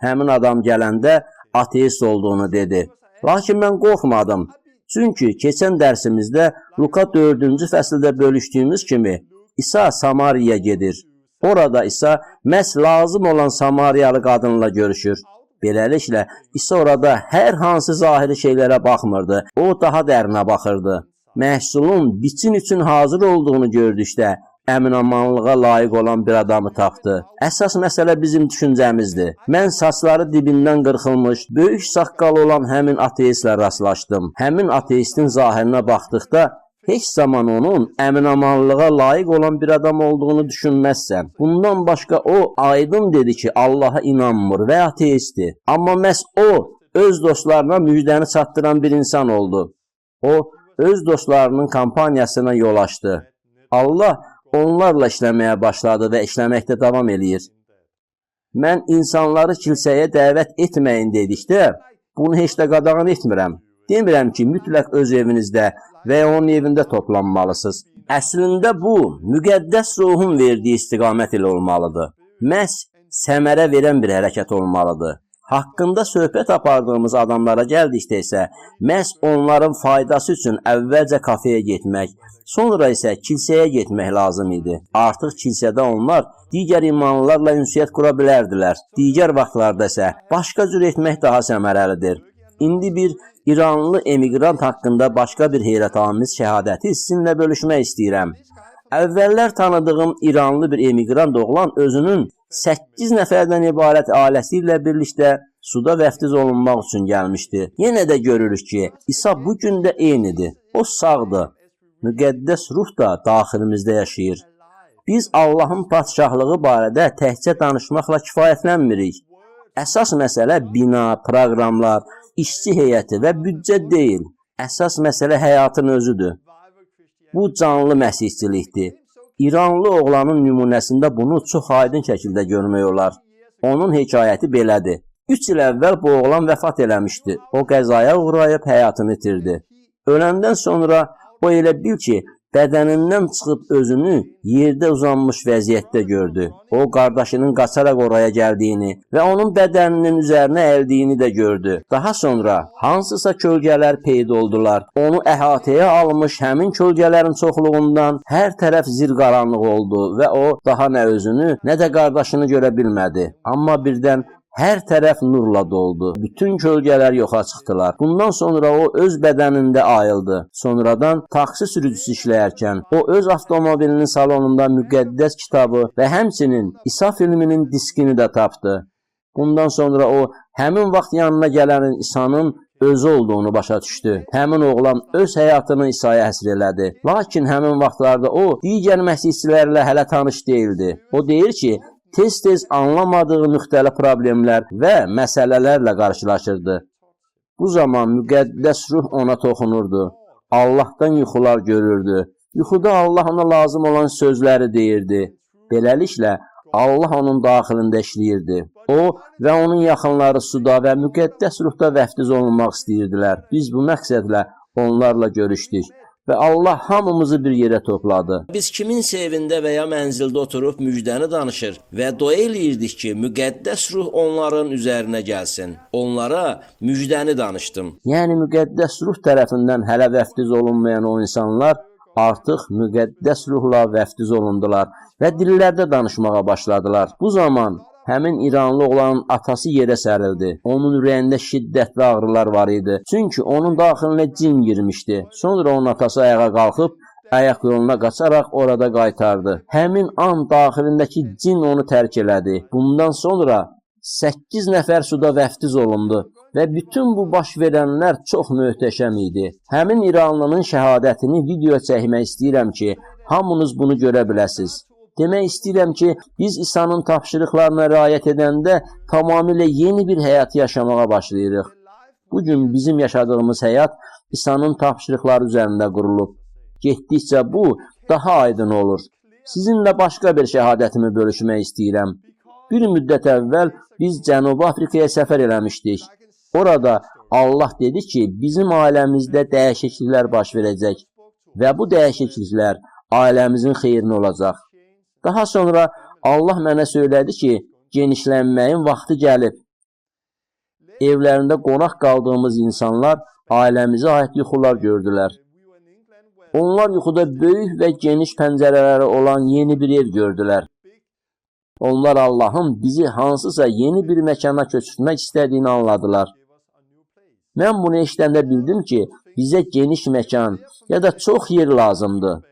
Həmin adam gələndə ateist olduğunu dedi. Lakin mən qorxmadım. Çünki keçən dərsimizdə Luka 4-cü fəsildə bölüşdüyümüz kimi İsa Samariyaya gedir. Orada İsa məhz lazım olan Samariyalı qadınla görüşür. Beləliklə İsa orada hər hansı zahiri şeylərə baxmırdı. O daha dərinə baxırdı. Məhsulun biçin üçün hazır olduğunu gördükdə əminamanlığa layiq olan bir adamı tapdı. Əsas məsələ bizim düşüncəmizdir. Mən saçları dibindən qırxılmış, böyük saqqalı olan həmin ateistlə rastlaşdım. Həmin ateistin zahirinə baxdıqda heç zaman onun əminamanlığa layiq olan bir adam olduğunu düşünməzsən. Bundan başqa o aydın dedi ki, Allaha inanmır və ateistdir. Amma məhz o öz dostlarına müjdəni çatdıran bir insan oldu. O öz dostlarının kampaniyasına yol açdı. Allah onlarla işləməyə başladı və işləməkdə davam eləyir. Mən insanları kilsəyə dəvət etməyin dedikdə bunu heç də qadağan etmirəm. Demirəm ki, mütləq öz evinizdə və ya onun evində toplanmalısınız. Əslində bu müqəddəs ruhun verdiyi istiqamət ilə olmalıdır. Məhz səmərə verən bir hərəkət olmalıdır. Haqqında söhbət apardığımız adamlara gəldikdə isə məhz onların faydası üçün əvvəlcə kafeyə getmək, sonra isə kilsəyə getmək lazım idi. Artıq kilsədə onlar digər imanlılarla ünsiyyət qura bilərdilər. Digər vaxtlarda isə başqa cür etmək daha səmərəlidir. İndi bir İranlı emiqrant haqqında başqa bir heyrətamiz şəhadəti sizinlə bölüşmək istəyirəm. Əvvəllər tanıdığım İranlı bir emiqrant oğlan özünün 8 nəfərdən ibarət ailəsi ilə birlikdə suda vəftiz olunmaq üçün gəlmişdi. Yenə də görürük ki, İsa bu gün də eynidir. O sağdır. Müqəddəs ruh da daxilimizdə yaşayır. Biz Allahın padşahlığı barədə təkcə danışmaqla kifayətlənmirik. Əsas məsələ bina, proqramlar, işçi heyəti və büdcə deyil. Əsas məsələ həyatın özüdür. Bu canlı məsihçilikdir. İranlı oğlanın nümunəsində bunu çox aydın şəkildə görmək olar. Onun hekayəti belədir. 3 il əvvəl bu oğlan vəfat eləmişdi. O qəzaya uğrayıb həyatını itirdi. Öləndən sonra o elə bil ki, bədənindən çıxıb özünü yerdə uzanmış vəziyyətdə gördü. O qardaşının qaçaraq oraya gəldiyini və onun bədəninin üzərinə əyildiyini də gördü. Daha sonra hansısa kölgələr peyda oldular. Onu əhatəyə almış həmin kölgələrin çoxluğundan hər tərəf zir qaranlıq oldu və o daha nə özünü, nə də qardaşını görə bilmədi. Amma birdən hər tərəf nurla doldu. Bütün kölgələr yoxa çıxdılar. Bundan sonra o öz bədənində ayıldı. Sonradan taksi sürücüsü işləyərkən o öz avtomobilinin salonunda müqəddəs kitabı və həmçinin İsa filminin diskini də tapdı. Bundan sonra o həmin vaxt yanına gələnin İsa'nın özü olduğunu başa düşdü. Həmin oğlan öz həyatını İsa'ya həsr elədi. Lakin həmin vaxtlarda o digər məsihçilərlə hələ tanış deyildi. O deyir ki, tez-tez anlamadığı müxtəlif problemlər və məsələlərlə qarşılaşırdı. Bu zaman müqəddəs ruh ona toxunurdu. Allahdan yuxular görürdü. Yuxuda Allah ona lazım olan sözləri deyirdi. Beləliklə Allah onun daxilində işləyirdi. O və onun yaxınları suda və müqəddəs ruhda vəftiz olunmaq istəyirdilər. Biz bu məqsədlə onlarla görüşdük və Allah hamımızı bir yerə topladı. Biz kiminsə evində və ya mənzildə oturub müjdəni danışır və dua eləyirdik ki, müqəddəs ruh onların üzərinə gəlsin. Onlara müjdəni danışdım. Yəni müqəddəs ruh tərəfindən hələ vəftiz olunmayan o insanlar artıq müqəddəs ruhla vəftiz olundular və dillərdə danışmağa başladılar. Bu zaman həmin İranlı oğlanın atası yerə sərildi. Onun ürəyində şiddətli ağrılar var idi. Çünki onun daxilinə cin girmişdi. Sonra onun atası ayağa qalxıb ayaq yoluna qaçaraq orada qaytardı. Həmin an daxilindəki cin onu tərk elədi. Bundan sonra 8 nəfər suda vəftiz olundu və bütün bu baş verənlər çox möhtəşəm idi. Həmin İranlının şəhadətini video çəkmək istəyirəm ki, hamınız bunu görə biləsiniz. Demək istəyirəm ki, biz İsa'nın tapşırıqlarına riayət edəndə tamamilə yeni bir həyat yaşamağa başlayırıq. Bugün bizim yaşadığımız həyat İsa'nın tapşırıqları üzərində qurulub. Getdikcə bu daha aydın olur. Sizinlə başqa bir şəhadətimi bölüşmək istəyirəm. Bir müddət əvvəl biz Cənubi Afrikaya səfər eləmişdik. Orada Allah dedi ki, bizim ailəmizdə dəyişikliklər baş verəcək və bu dəyişikliklər ailəmizin xeyrinə olacaq. Daha sonra Allah mənə söylədi ki, genişlənməyin vaxtı gəlib. Evlərində qonaq qaldığımız insanlar ailəmizə aid yuxular gördülər. Onlar yuxuda böyük və geniş pəncərələri olan yeni bir ev gördülər. Onlar Allahın bizi hansısa yeni bir məkana köçürtmək istədiyini anladılar. Mən bunu eşidəndə bildim ki, bizə geniş məkan ya da çox yer lazımdır.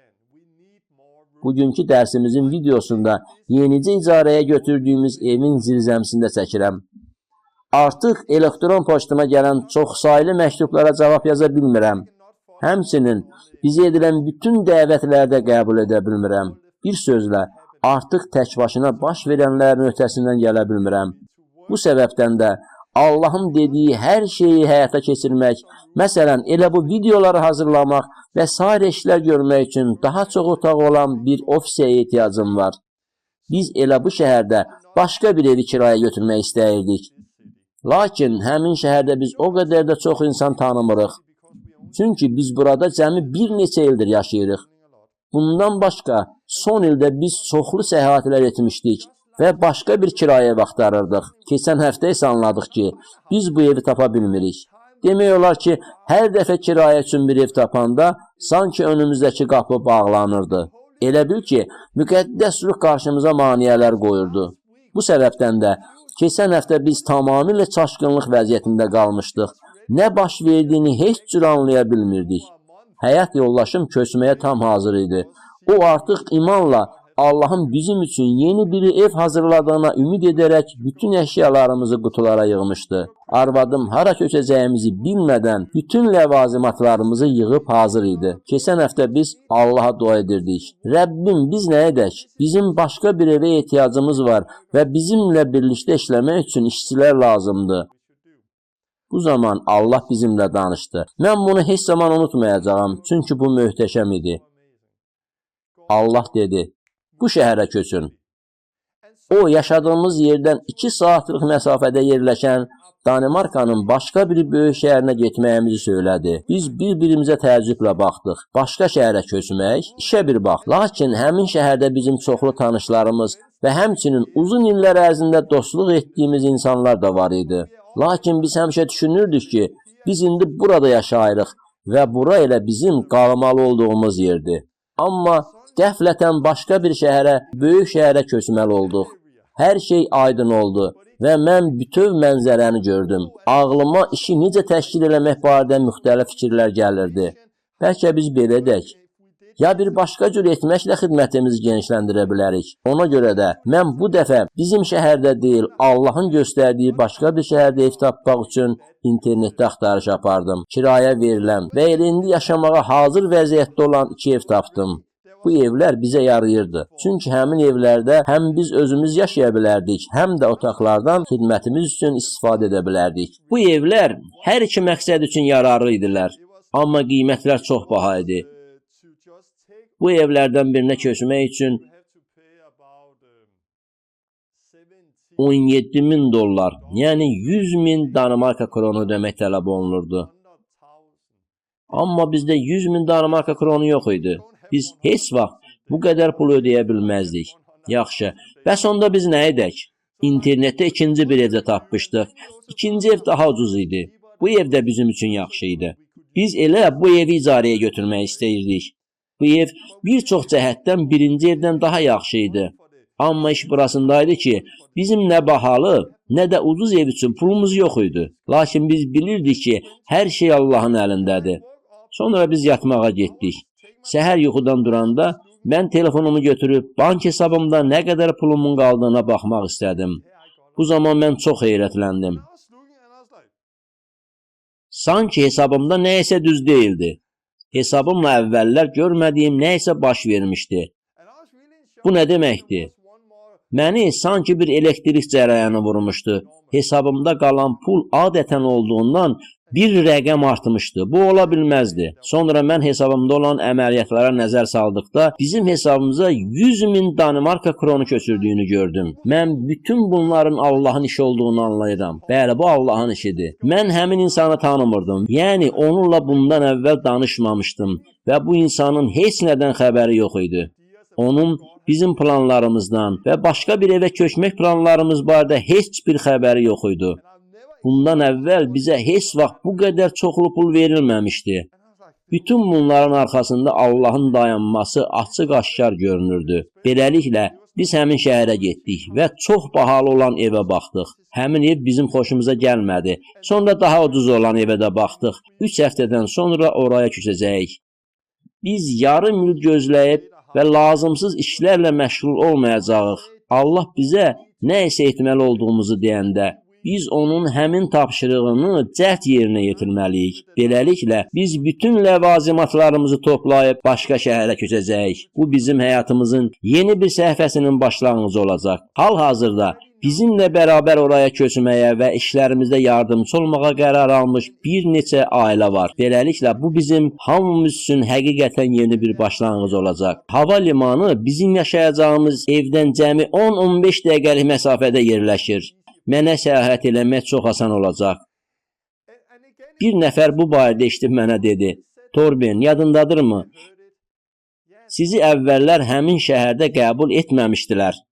Bugünkü dərsimizin videosunda yenicə icarəyə götürdüyümüz evin zirzəmisində çəkirəm. Artıq elektron poçtuma gələn çoxsaylı məktublara cavab yaza bilmirəm. Həmçinin bizə edilən bütün dəvətləri də qəbul edə bilmirəm. Bir sözlə, artıq tək başına baş verənlərin öhdəsindən gələ bilmirəm. Bu səbəbdən də Allahın dediyi hər şeyi həyata keçirmək, məsələn, elə bu videoları hazırlamaq və sair işlər görmək üçün daha çox otaq olan bir ofisə ehtiyacım var. Biz elə bu şəhərdə başqa bir evi kirayə götürmək istəyirdik. Lakin həmin şəhərdə biz o qədər də çox insan tanımırıq. Çünki biz burada cəmi bir neçə ildir yaşayırıq. Bundan başqa son ildə biz çoxlu səyahətlər etmişdik və başqa bir kirayə ev axtarırdıq. Keçən həftə isə anladıq ki, biz bu evi tapa bilmirik. Demək olar ki, hər dəfə kirayə üçün bir ev tapanda sanki önümüzdəki qapı bağlanırdı. Elə bil ki, müqəddəs ruh qarşımıza maneələr qoyurdu. Bu səbəbdən də keçən həftə biz tamamilə çaşqınlıq vəziyyətində qalmışdıq. Nə baş verdiyini heç cür anlaya bilmirdik. Həyat yoldaşım köçməyə tam hazır idi. O artıq imanla Allahın bizim üçün yeni bir ev hazırladığına ümid edərək bütün əşyalarımızı qutulara yığmışdı. Arvadım hara köçəcəyimizi bilmədən bütün ləvazimatlarımızı yığıb hazır idi. Keçən həftə biz Allaha dua edirdik. Rəbbim biz nə edək? Bizim başqa bir evə ehtiyacımız var və bizimlə birlikdə işləmək üçün işçilər lazımdır. Bu zaman Allah bizimlə danışdı. Mən bunu heç zaman unutmayacağam, çünki bu möhtəşəm idi. Allah dedi, bu şəhərə köçün. O, yaşadığımız yerdən 2 saatlıq məsafədə yerləşən Danimarkanın başqa bir böyük şəhərinə getməyimizi söylədi. Biz bir-birimizə təəccüblə baxdıq. Başqa şəhərə köçmək, işə bir bax. Lakin həmin şəhərdə bizim çoxlu tanışlarımız və həmçinin uzun illər ərzində dostluq etdiyimiz insanlar da var idi. Lakin biz həmişə düşünürdük ki, biz indi burada yaşayırıq və bura elə bizim qalmalı olduğumuz yerdir. Amma qəflətən başqa bir şəhərə, böyük şəhərə köçməli olduq. Hər şey aydın oldu və mən bütöv mənzərəni gördüm. Ağlıma işi necə təşkil eləmək barədə müxtəlif fikirlər gəlirdi. Bəlkə biz belə edək. Ya bir başqa cür etməklə xidmətimizi genişləndirə bilərik. Ona görə də mən bu dəfə bizim şəhərdə deyil, Allahın göstərdiyi başqa bir şəhərdə ev tapmaq üçün internetdə axtarış apardım. Kirayə verilən və elə indi yaşamağa hazır vəziyyətdə olan 2 ev tapdım. Bu evlər bizə yarayırdı. Çünki həmin evlərdə həm biz özümüz yaşaya bilərdik, həm də otaqlardan xidmətimiz üçün istifadə edə bilərdik. Bu evlər hər iki məqsəd üçün yararlı idilər. Amma qiymətlər çox baha idi. Bu evlərdən birinə köçmək üçün 17 min dollar, yəni 100 min Danimarka kronu ödəmək tələb olunurdu. Amma bizdə 100 min Danimarka kronu yox idi. Biz heç vaxt bu qədər pul ödəyə bilməzdik. Yaxşı, bəs onda biz nə edək? İnternetdə ikinci bir ev də tapmışdıq. İkinci ev daha ucuz idi. Bu ev də bizim üçün yaxşı idi. Biz elə bu evi icarəyə götürmək istəyirdik. Bu ev bir çox cəhətdən birinci evdən daha yaxşı idi. Amma iş burasındaydı ki, bizim nə bahalı, nə də ucuz ev üçün pulumuz yox idi. Lakin biz bilirdik ki, hər şey Allahın əlindədir. Sonra biz yatmağa getdik. Səhər yuxudan duranda mən telefonumu götürüb bank hesabımda nə qədər pulumun qaldığına baxmaq istədim. Bu zaman mən çox heyrətləndim. Sanki hesabımda nə isə düz deyildi. Hesabımla əvvəllər görmədiyim nə isə baş vermişdi. Bu nə deməkdir? Məni sanki bir elektrik cərəyanı vurmuşdu. Hesabımda qalan pul adətən olduğundan bir rəqəm artmışdı. Bu ola bilməzdi. Sonra mən hesabımda olan əməliyyatlara nəzər saldıqda bizim hesabımıza 100 min Danimarka kronu köçürdüyünü gördüm. Mən bütün bunların Allahın işi olduğunu anlayıram. Bəli, bu Allahın işidir. Mən həmin insanı tanımırdım. Yəni onunla bundan əvvəl danışmamışdım və bu insanın heç nədən xəbəri yox idi. Onun bizim planlarımızdan və başqa bir evə köçmək planlarımız barədə heç bir xəbəri yox idi. Bundan əvvəl bizə heç vaxt bu qədər çoxlu pul verilməmişdi. Bütün bunların arxasında Allahın dayanması açıq-aşkar görünürdü. Beləliklə, biz həmin şəhərə getdik və çox bahalı olan evə baxdıq. Həmin ev bizim xoşumuza gəlmədi. Sonra daha ucuz olan evə də baxdıq. 3 həftədən sonra oraya köçəcəyik. Biz yarım il gözləyib və lazımsız işlərlə məşğul olmayacağıq. Allah bizə nə isə etməli olduğumuzu deyəndə biz onun həmin tapşırığını cəhd yerinə yetirməliyik. Beləliklə, biz bütün ləvazimatlarımızı toplayıb başqa şəhərə köçəcəyik. Bu bizim həyatımızın yeni bir səhifəsinin başlanğıcı olacaq. Hal-hazırda bizimlə bərabər oraya köçməyə və işlərimizdə yardımçı olmağa qərar almış bir neçə ailə var. Beləliklə, bu bizim hamımız üçün həqiqətən yeni bir başlanğıc olacaq. Hava limanı bizim yaşayacağımız evdən cəmi 10-15 dəqiqəlik məsafədə yerləşir. Mənə səyahət eləmək çox asan olacaq. Bir nəfər bu barədə eşidib mənə dedi: "Torben, yadındadırmı? Sizi əvvəllər həmin şəhərdə qəbul etməmişdilər."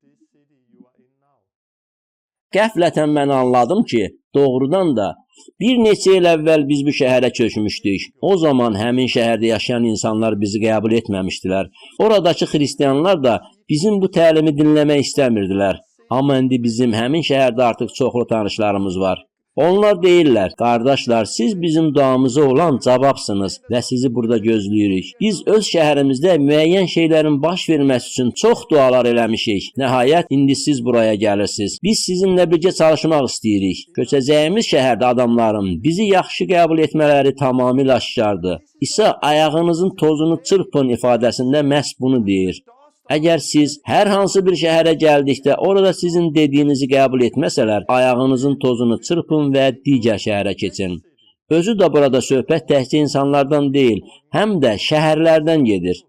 Qəflətən mən anladım ki, doğrudan da bir neçə il əvvəl biz bu şəhərə köçmüşdük. O zaman həmin şəhərdə yaşayan insanlar bizi qəbul etməmişdilər. Oradakı xristianlar da bizim bu təlimi dinləmək istəmirdilər. Amma indi bizim həmin şəhərdə artıq çoxlu tanışlarımız var. Onlar deyirlər: "Qardaşlar, siz bizim duamıza olan cavabsınız və sizi burada gözləyirik. Biz öz şəhərimizdə müəyyən şeylərin baş verməsi üçün çox dualar eləmişik. Nəhayət, indi siz buraya gəlirsiniz. Biz sizinlə birgə çalışmaq istəyirik." Köçəcəyimiz şəhərdə adamların bizi yaxşı qəbul etmələri tamamilə aşkardır. İsa ayağınızın tozunu çırpın ifadəsində məhz bunu deyir. Əgər siz hər hansı bir şəhərə gəldikdə orada sizin dediyinizi qəbul etməsələr, ayağınızın tozunu çırpın və digər şəhərə keçin. Özü də burada söhbət təkcə insanlardan deyil, həm də şəhərlərdən gedir.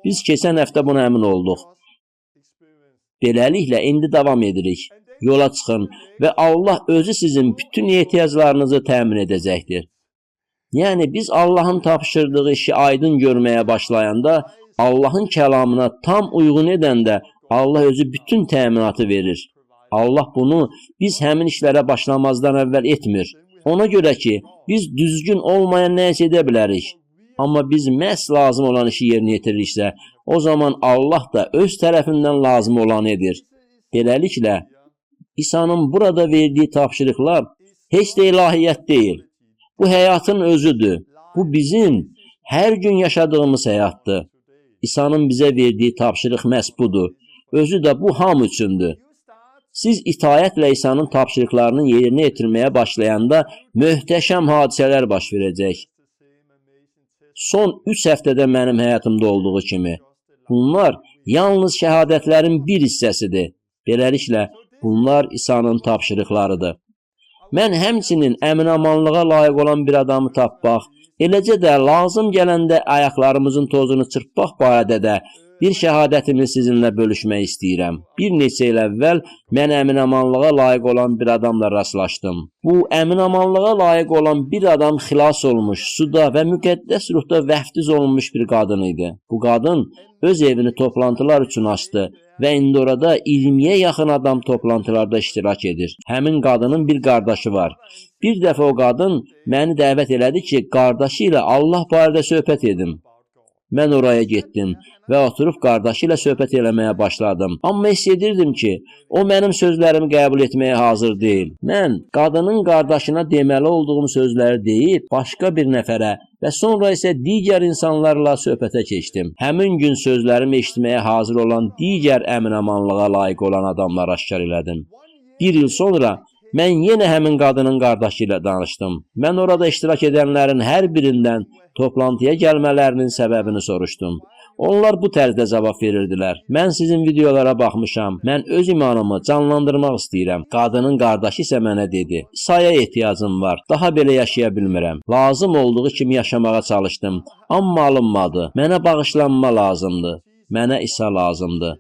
Biz keçən həftə buna əmin olduq. Beləliklə indi davam edirik. Yola çıxın və Allah özü sizin bütün ehtiyaclarınızı təmin edəcəkdir. Yəni biz Allahın tapşırdığı işi aydın görməyə başlayanda, Allahın kəlamına tam uyğun edəndə Allah özü bütün təminatı verir. Allah bunu biz həmin işlərə başlamazdan əvvəl etmir. Ona görə ki, biz düzgün olmayan nə isə edə bilərik. Amma biz məhz lazım olan işi yerinə yetiririksə, o zaman Allah da öz tərəfindən lazım olanı edir. Beləliklə, İsa'nın burada verdiyi tapşırıqlar heç də ilahiyyat deyil. Bu həyatın özüdür. Bu bizim hər gün yaşadığımız həyatdır. İsa'nın bizə verdiyi tapşırıq məhz budur. Özü də bu hamı üçündür. Siz itaətlə İsa'nın tapşırıqlarını yerinə yetirməyə başlayanda möhtəşəm hadisələr baş verəcək. Son 3 həftədə mənim həyatımda olduğu kimi. Bunlar yalnız şəhadətlərin bir hissəsidir. Beləliklə, bunlar İsa'nın tapşırıqlarıdır. Mən həmçinin əminamanlığa layiq olan bir adamı tapmaq, eləcə də lazım gələndə ayaqlarımızın tozunu çırpmaq barədə də bir şəhadətimi sizinlə bölüşmək istəyirəm. Bir neçə il əvvəl mən əminamanlığa layiq olan bir adamla rastlaşdım. Bu əminamanlığa layiq olan bir adam xilas olmuş, suda və müqəddəs ruhda vəftiz olunmuş bir qadın idi. Bu qadın öz evini toplantılar üçün açdı və indi orada 20-yə yaxın adam toplantılarda iştirak edir. Həmin qadının bir qardaşı var. Bir dəfə o qadın məni dəvət elədi ki, qardaşı ilə Allah barədə söhbət edim. Mən oraya getdim və oturub qardaşı ilə söhbət eləməyə başladım. Amma hiss edirdim ki, o mənim sözlərimi qəbul etməyə hazır deyil. Mən qadının qardaşına deməli olduğum sözləri deyib başqa bir nəfərə və sonra isə digər insanlarla söhbətə keçdim. Həmin gün sözlərimi eşitməyə hazır olan digər əminamanlığa layiq olan adamları aşkar elədim. Bir il sonra mən yenə həmin qadının qardaşı ilə danışdım. Mən orada iştirak edənlərin hər birindən toplantıya gəlmələrinin səbəbini soruşdum. Onlar bu tərzdə cavab verirdilər. Mən sizin videolara baxmışam. Mən öz imanımı canlandırmaq istəyirəm. Qadının qardaşı isə mənə dedi: "İsaya ehtiyacım var. Daha belə yaşaya bilmirəm. Lazım olduğu kimi yaşamağa çalışdım, amma alınmadı. Mənə bağışlanma lazımdır. Mənə İsa lazımdır."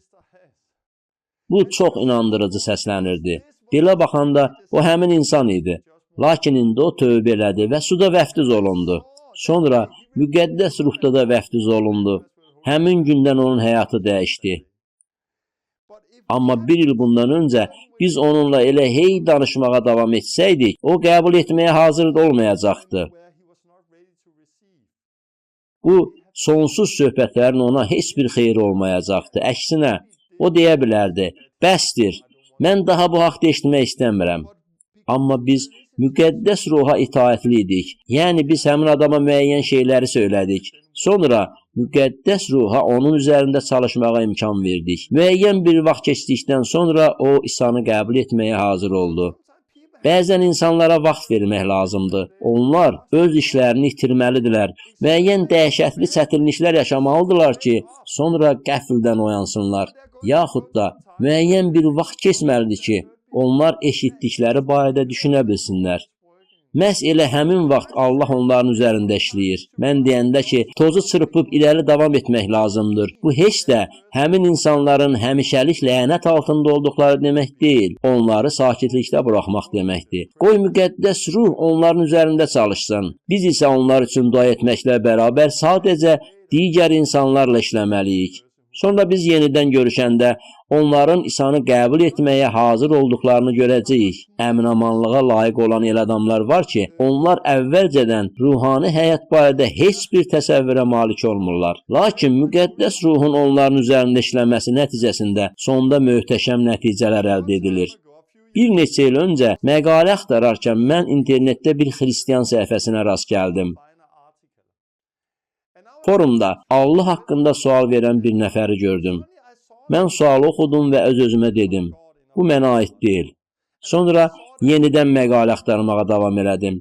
Bu çox inandırıcı səslənirdi. Belə baxanda o həmin insan idi. Lakin indi o tövbə elədi və suda vəftiz olundu. Sonra müqəddəs ruhda da vəftiz olundu. Həmin gündən onun həyatı dəyişdi. Amma bir il bundan öncə biz onunla elə hey danışmağa davam etsəydik, o qəbul etməyə hazır olmayacaqdı. Bu sonsuz söhbətlərin ona heç bir xeyri olmayacaqdı. Əksinə, o deyə bilərdi: "Bəsdir, mən daha bu haqda eşitmək istəmirəm." Amma biz müqəddəs ruha itaətli idik. Yəni biz həmin adama müəyyən şeyləri söylədik. Sonra müqəddəs ruha onun üzərində çalışmağa imkan verdik. Müəyyən bir vaxt keçdikdən sonra o İsa'nı qəbul etməyə hazır oldu. Bəzən insanlara vaxt vermək lazımdır. Onlar öz işlərini itirməlidirlər. Müəyyən dəhşətli çətinliklər yaşamalıdırlar ki, sonra qəfildən oyansınlar. Yaxud da müəyyən bir vaxt keçməlidir ki, onlar eşitdikləri barədə düşünə bilsinlər. Məhz elə həmin vaxt Allah onların üzərində işləyir. Mən deyəndə ki, tozu çırpıb irəli davam etmək lazımdır. Bu heç də həmin insanların həmişəlik lənət altında olduqları demək deyil. Onları sakitlikdə buraxmaq deməkdir. Qoy müqəddəs ruh onların üzərində çalışsın. Biz isə onlar üçün dua etməklə bərabər sadəcə digər insanlarla işləməliyik. Sonra biz yenidən görüşəndə onların İsa'nı qəbul etməyə hazır olduqlarını görəcəyik. Əminamanlığa layiq olan elə adamlar var ki, onlar əvvəlcədən ruhani həyat barədə heç bir təsəvvürə malik olmurlar. Lakin müqəddəs ruhun onların üzərində işləməsi nəticəsində sonda möhtəşəm nəticələr əldə edilir. Bir neçə il öncə məqalə axtararkən mən internetdə bir xristian səhifəsinə rast gəldim. Forumda Allah haqqında sual verən bir nəfəri gördüm. Mən sualı oxudum və öz-özümə dedim: bu mənə aid deyil. Sonra yenidən məqalə axtarmağa davam elədim.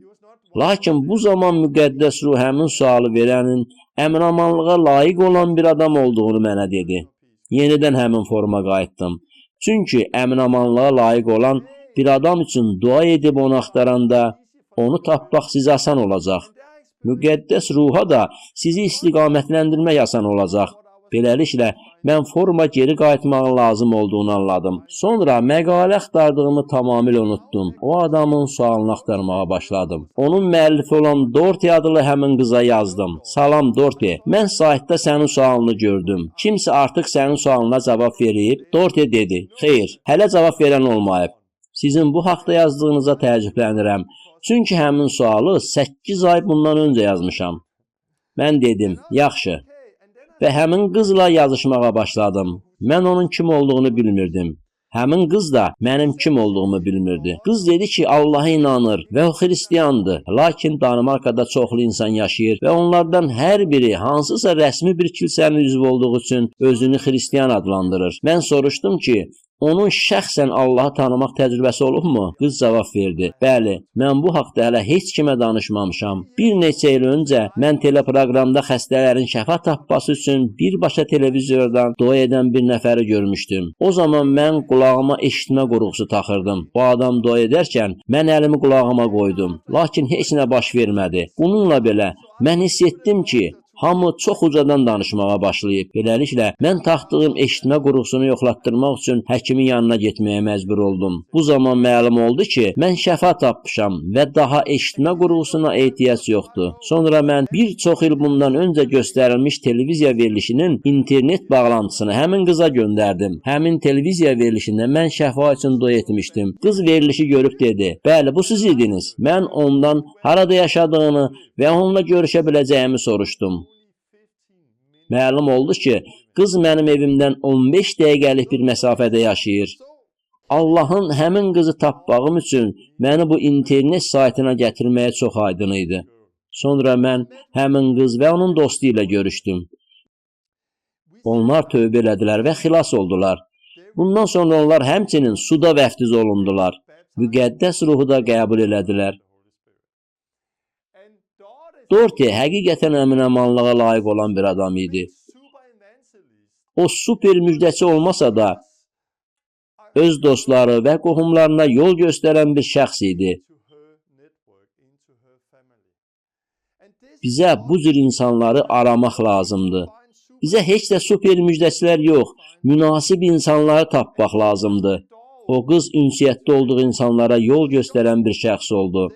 Lakin bu zaman müqəddəs ruh həmin sualı verənin əminamanlığa layiq olan bir adam olduğunu mənə dedi. Yenidən həmin foruma qayıtdım. Çünki əminamanlığa layiq olan bir adam üçün dua edib onu axtaranda onu tapmaq sizə asan olacaq. Müqəddəs ruha da sizi istiqamətləndirmək asan olacaq. Beləliklə, mən foruma geri qayıtmağın lazım olduğunu anladım. Sonra məqalə axtardığımı tamamilə unutdum. O adamın sualını axtarmağa başladım. Onun müəllifi olan Dorti adlı həmin qıza yazdım. Salam Dorti, mən saytda sənin sualını gördüm. Kimsə artıq sənin sualına cavab verib? Dorti dedi: xeyr, hələ cavab verən olmayıb. Sizin bu haqda yazdığınıza təəccüblənirəm. Çünki həmin sualı 8 ay bundan öncə yazmışam. Mən dedim: yaxşı. Və həmin qızla yazışmağa başladım. Mən onun kim olduğunu bilmirdim. Həmin qız da mənim kim olduğumu bilmirdi. Qız dedi ki, Allaha inanır və o xristiandır. Lakin Danimarkada çoxlu insan yaşayır və onlardan hər biri hansısa rəsmi bir kilsənin üzvü olduğu üçün özünü xristian adlandırır. Mən soruşdum ki, onun şəxsən Allahı tanımaq təcrübəsi olubmu? Qız cavab verdi: bəli, mən bu haqda hələ heç kimə danışmamışam. Bir neçə il öncə mən teleproqramda xəstələrin şəfa tapması üçün birbaşa televizordan dua edən bir nəfəri görmüşdüm. O zaman mən qulağıma eşitmə qurğusu taxırdım. Bu adam dua edərkən mən əlimi qulağıma qoydum. Lakin heç nə baş vermədi. Bununla belə mən hiss etdim ki, hamı çox ucadan danışmağa başlayıb. Beləliklə, mən taxdığım eşitmə qurğusunu yoxlatdırmaq üçün həkimin yanına getməyə məcbur oldum. Bu zaman məlum oldu ki, mən şəfa tapmışam və daha eşitmə qurğusuna ehtiyac yoxdur. Sonra mən bir çox il bundan öncə göstərilmiş televiziya verilişinin internet bağlantısını həmin qıza göndərdim. Həmin televiziya verilişində mən şəfa üçün dua etmişdim. Qız verilişi görüb dedi: bəli, bu siz idiniz. Mən ondan harada yaşadığını və onunla görüşə biləcəyimi soruşdum. Məlum oldu ki, qız mənim evimdən 15 dəqiqəlik bir məsafədə yaşayır. Allahın həmin qızı tapmağım üçün məni bu internet saytına gətirməyə çox aydın idi. Sonra mən həmin qız və onun dostu ilə görüşdüm. Onlar tövbə elədilər və xilas oldular. Bundan sonra onlar həmçinin suda vəftiz olundular. Müqəddəs ruhu da qəbul elədilər. Dorti həqiqətən əminamanlığa layiq olan bir adam idi. O super müjdəçi olmasa da, öz dostları və qohumlarına yol göstərən bir şəxs idi. Bizə bu cür insanları aramaq lazımdır. Bizə heç də super müjdəçilər yox, münasib insanları tapmaq lazımdır. O qız ünsiyyətdə olduğu insanlara yol göstərən bir şəxs oldu.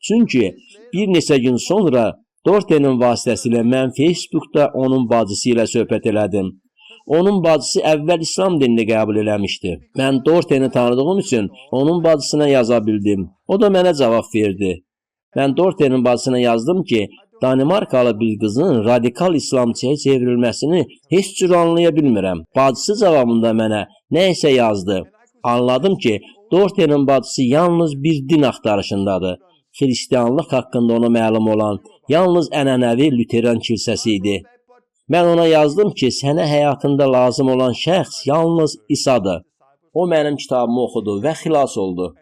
Çünki bir neçə gün sonra Dortenin vasitəsilə mən Facebookda onun bacısı ilə söhbət elədim. Onun bacısı əvvəl İslam dinini qəbul eləmişdi. Mən Dorteni tanıdığım üçün onun bacısına yaza bildim. O da mənə cavab verdi. Mən Dortenin bacısına yazdım ki, Danimarkalı bir qızın radikal İslamçıya çevrilməsini heç cür anlaya bilmirəm. Bacısı cavabında mənə nə isə yazdı. Anladım ki, Dortenin bacısı yalnız bir din axtarışındadır. Xristianlıq haqqında ona məlum olan yalnız ənənəvi Lüteran kilsəsi idi. Mən ona yazdım ki, sənə həyatında lazım olan şəxs yalnız İsadır. O mənim kitabımı oxudu və xilas oldu.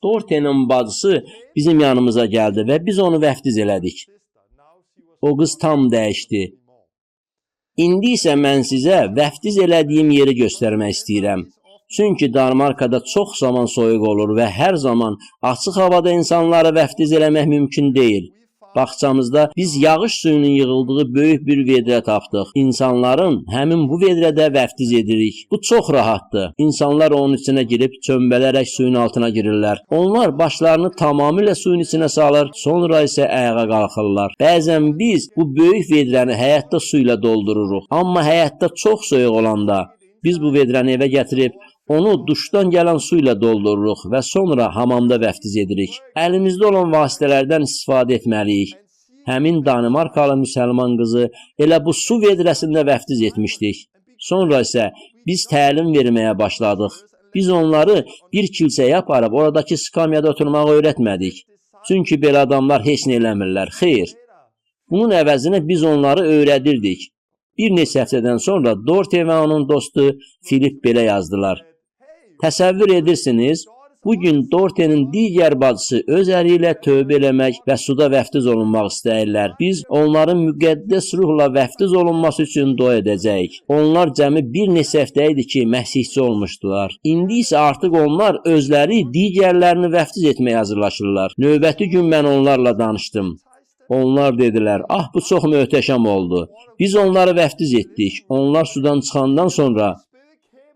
Dortenin bacısı bizim yanımıza gəldi və biz onu vəftiz elədik. O qız tam dəyişdi. İndi isə mən sizə vəftiz elədiyim yeri göstərmək istəyirəm. Çünki Danimarkada çox zaman soyuq olur və hər zaman açıq havada insanları vəftiz eləmək mümkün deyil. Bağçamızda biz yağış suyunun yığıldığı böyük bir vedrə tapdıq. İnsanların həmin bu vedrədə vəftiz edirik. Bu çox rahatdır. İnsanlar onun içinə girib çömbələrək suyun altına girirlər. Onlar başlarını tamamilə suyun içinə salır, sonra isə ayağa qalxırlar. Bəzən biz bu böyük vedrəni həyətdə su ilə doldururuq. Amma həyətdə çox soyuq olanda biz bu vedrəni evə gətirib onu duşdan gələn su ilə doldururuq və sonra hamamda vəftiz edirik. Əlimizdə olan vasitələrdən istifadə etməliyik. Həmin Danimarkalı müsəlman qızı elə bu su vedrəsində vəftiz etmişdik. Sonra isə biz təlim verməyə başladıq. Biz onları bir kilsəyə aparıb oradakı skamyada oturmağı öyrətmədik. Çünki belə adamlar heç nə eləmirlər. Xeyr. Bunun əvəzinə biz onları öyrədirdik. Bir neçə həftədən sonra Dorte və onun dostu Filip belə yazdılar. Təsəvvür edirsiniz, bu gün Dortenin digər bacısı öz əri ilə tövbə eləmək və suda vəftiz olunmaq istəyirlər. Biz onların müqəddəs ruhla vəftiz olunması üçün dua edəcəyik. Onlar cəmi bir neçə həftə idi ki, məsihçi olmuşdular. İndi isə artıq onlar özləri digərlərini vəftiz etməyə hazırlaşırlar. Növbəti gün mən onlarla danışdım. Onlar dedilər, ah bu çox möhtəşəm oldu. Biz onları vəftiz etdik. Onlar sudan çıxandan sonra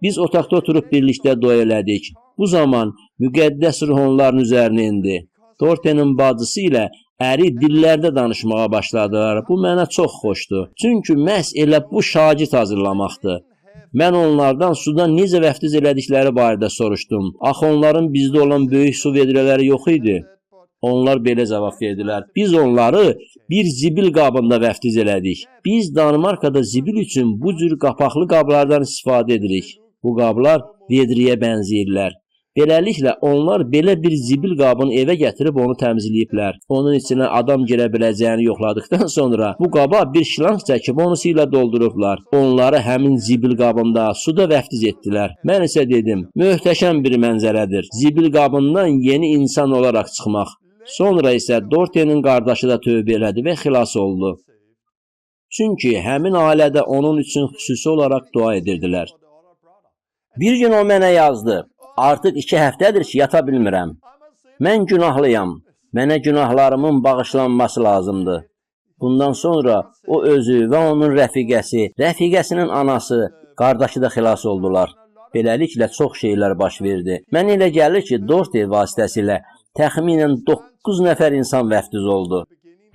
biz otaqda oturub birlikdə dua elədik. Bu zaman müqəddəs ruh onların üzərinə indi. Dortenin bacısı ilə əri dillərdə danışmağa başladılar. Bu mənə çox xoşdur. Çünki məhz elə bu şagird hazırlamaqdır. Mən onlardan suda necə vəftiz elədikləri barədə soruşdum. Axı onların bizdə olan böyük su vedrələri yox idi. Onlar belə cavab verdilər. Biz onları bir zibil qabında vəftiz elədik. Biz Danimarkada zibil üçün bu cür qapaqlı qablardan istifadə edirik. Bu qablar vedriyə bənzəyirlər. Beləliklə onlar belə bir zibil qabını evə gətirib onu təmizləyiblər. Onun içinə adam girə biləcəyini yoxladıqdan sonra bu qaba bir şlanq çəkib onu su ilə doldurublar. Onları həmin zibil qabında suda vəftiz etdilər. Mən isə dedim, möhtəşəm bir mənzərədir. Zibil qabından yeni insan olaraq çıxmaq. Sonra isə Dortenin qardaşı da tövbə elədi və xilas oldu. Çünki həmin ailədə onun üçün xüsusi olaraq dua edirdilər. Bir gün o mənə yazdı. Artıq 2 həftədir ki, yata bilmirəm. Mən günahlıyam. Mənə günahlarımın bağışlanması lazımdır. Bundan sonra o özü və onun rəfiqəsi, rəfiqəsinin anası, qardaşı da xilas oldular. Beləliklə çox şeylər baş verdi. Mənə elə gəlir ki, Dorte vasitəsilə təxminən 9 nəfər insan vəftiz oldu.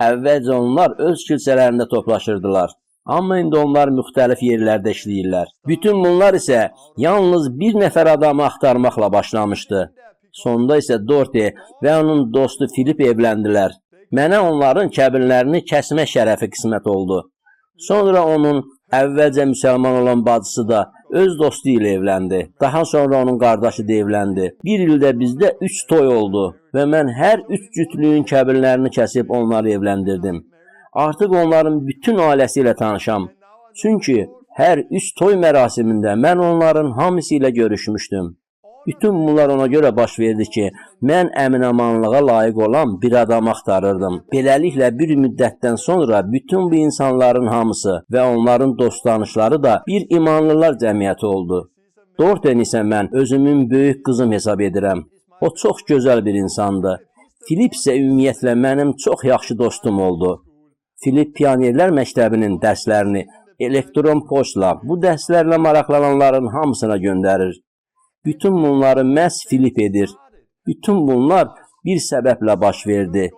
Əvvəlcə onlar öz kilsələrində toplaşırdılar. Amma indi onlar müxtəlif yerlərdə işləyirlər. Bütün bunlar isə yalnız bir nəfər adamı axtarmaqla başlamışdı. Sonda isə Dorte və onun dostu Filip evləndilər. Mənə onların kəbinlərini kəsmə şərəfi qismət oldu. Sonra onun əvvəlcə müsəlman olan bacısı da öz dostu ilə evləndi. Daha sonra onun qardaşı da evləndi. Bir ildə bizdə 3 toy oldu və mən hər 3 cütlüyün kəbinlərini kəsib onları evləndirdim. Artıq onların bütün ailəsi ilə tanışam. Çünki hər 3 toy mərasimində mən onların hamısı ilə görüşmüşdüm. Bütün bunlar ona görə baş verdi ki, mən əminamanlığa layiq olan bir adam axtarırdım. Beləliklə bir müddətdən sonra bütün bu insanların hamısı və onların dost-tanışları da bir imanlılar cəmiyyəti oldu. Dorten isə mən özümün böyük qızım hesab edirəm. O çox gözəl bir insandı. Filip isə ümumiyyətlə mənim çox yaxşı dostum oldu. Filip Pionerlər Məktəbinin dərslərini elektron poçtla bu dərslərlə maraqlananların hamısına göndərir. Bütün bunları məhz Filip edir. Bütün bunlar bir səbəblə baş verdi.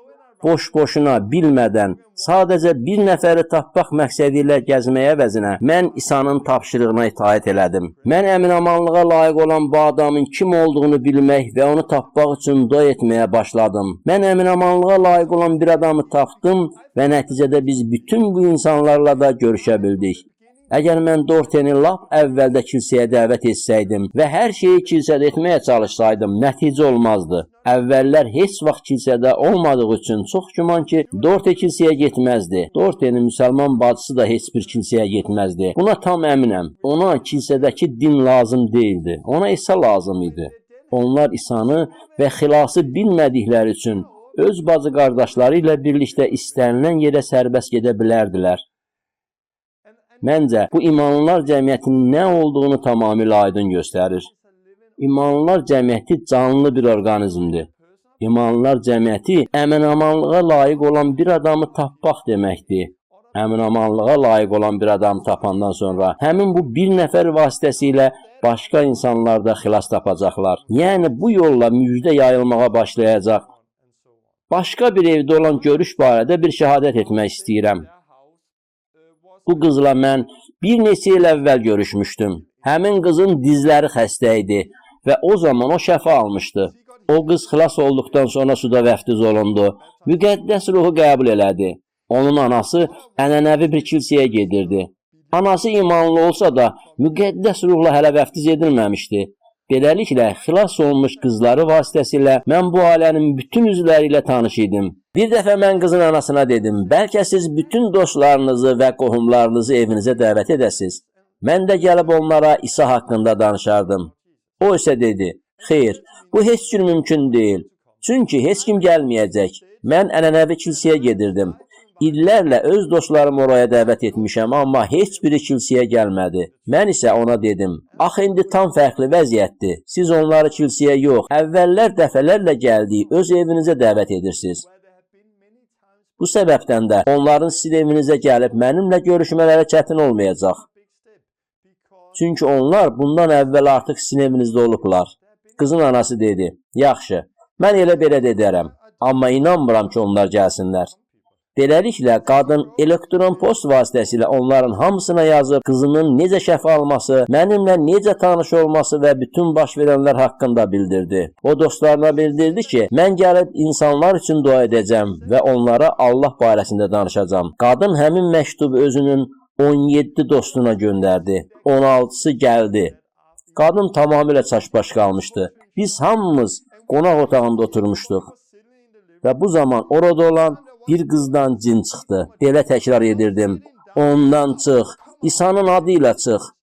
Boş-boşuna bilmədən, sadəcə bir nəfəri tapmaq məqsədi ilə gəzməyə əvəzinə mən İsa'nın tapşırığına itaət elədim. Mən əminamanlığa layiq olan bu adamın kim olduğunu bilmək və onu tapmaq üçün dua etməyə başladım. Mən əminamanlığa layiq olan bir adamı tapdım və nəticədə biz bütün bu insanlarla da görüşə bildik. Əgər mən Dorteni lap əvvəldə kilsəyə dəvət etsəydim və hər şeyi kilsədə etməyə çalışsaydım, nəticə olmazdı. Əvvəllər heç vaxt kilsədə olmadığı üçün çox güman ki, Dorte kilsəyə getməzdi. Dortenin müsəlman bacısı da heç bir kilsəyə getməzdi. Buna tam əminəm. Ona kilsədəki din lazım deyildi. Ona İsa lazım idi. Onlar İsa'nı və xilası bilmədikləri üçün öz bacı qardaşları ilə birlikdə istənilən yerə sərbəst gedə bilərdilər. Məncə, bu imanlılar cəmiyyətinin nə olduğunu tamamilə aydın göstərir. İmanlılar cəmiyyəti canlı bir orqanizmdir. İmanlılar cəmiyyəti əminamanlığa layiq olan bir adamı tapmaq deməkdir. Əminamanlığa layiq olan bir adamı tapandan sonra həmin bu bir nəfər vasitəsilə başqa insanlar da xilas tapacaqlar. Yəni bu yolla müjdə yayılmağa başlayacaq. Başqa bir evdə olan görüş barədə bir şəhadət etmək istəyirəm. Bu qızla mən bir neçə il əvvəl görüşmüşdüm. Həmin qızın dizləri xəstə idi və o zaman o şəfa almışdı. O qız xilas olduqdan sonra suda vəftiz olundu. Müqəddəs ruhu qəbul elədi. Onun anası ənənəvi bir kilsəyə gedirdi. Anası imanlı olsa da müqəddəs ruhla hələ vəftiz edilməmişdi. Beləliklə, xilas olunmuş qızları vasitəsilə mən bu ailənin bütün üzvləri ilə tanış idim. Bir dəfə mən qızın anasına dedim, bəlkə siz bütün dostlarınızı və qohumlarınızı evinizə dəvət edəsiz. Mən də gəlib onlara İsa haqqında danışardım. O isə dedi, xeyr, bu heç cür mümkün deyil. Çünki heç kim gəlməyəcək. Mən ənənəvi kilsəyə gedirdim. İllərlə öz dostlarımı oraya dəvət etmişəm, amma heç biri kilsəyə gəlmədi. Mən isə ona dedim, axı indi tam fərqli vəziyyətdir. Siz onları kilsəyə yox, əvvəllər dəfələrlə gəldiyi öz evinizə dəvət edirsiniz. Bu səbəbdən də onların sizin evinizə gəlib mənimlə görüşmələri çətin olmayacaq. Çünki onlar bundan əvvəl artıq sizin evinizdə olublar. Qızın anası dedi, yaxşı, mən elə belə də edərəm, amma inanmıram ki, onlar gəlsinlər. Beləliklə, qadın elektron post vasitəsilə onların hamısına yazıb qızının necə şəfa alması, mənimlə necə tanış olması və bütün baş verənlər haqqında bildirdi. O dostlarına bildirdi ki, mən gəlib insanlar üçün dua edəcəm və onlara Allah barəsində danışacağam. Qadın həmin məktubu özünün 17 dostuna göndərdi. 16-sı gəldi. Qadın tamamilə çaşbaş qalmışdı. Biz hamımız qonaq otağında oturmuşduq. Və bu zaman orada olan bir qızdan cin çıxdı. Belə təkrar edirdim. Ondan çıx, İsa'nın adı ilə çıx.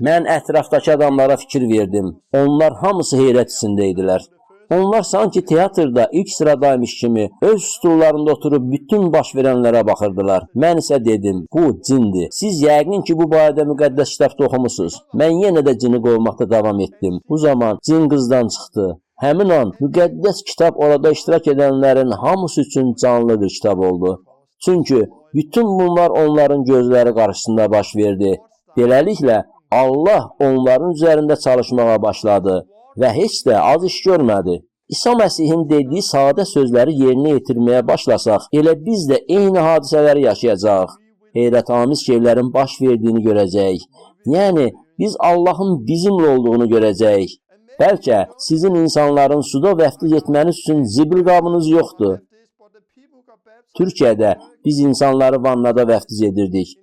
Mən ətrafdakı adamlara fikir verdim. Onlar hamısı heyrət içində idilər. Onlar sanki teatrda ilk sıradaymış kimi öz stullarında oturub bütün baş verənlərə baxırdılar. Mən isə dedim, bu cindir. Siz yəqin ki, bu barədə müqəddəs kitabda oxumusunuz. Mən yenə də cini qovmaqda davam etdim. Bu zaman cin qızdan çıxdı. Həmin an müqəddəs kitab orada iştirak edənlərin hamısı üçün canlı bir kitab oldu. Çünki bütün bunlar onların gözləri qarşısında baş verdi. Beləliklə, Allah onların üzərində çalışmağa başladı və heç də az iş görmədi. İsa Məsihin dediyi sadə sözləri yerinə yetirməyə başlasaq, elə biz də eyni hadisələri yaşayacağıq. Heyrətamiz şeylərin baş verdiyini görəcəyik. Yəni, biz Allahın bizimlə olduğunu görəcəyik. Bəlkə sizin insanların suda vəftiz etməniz üçün zibil qabınız yoxdur. Türkiyədə biz insanları vannada vəftiz edirdik.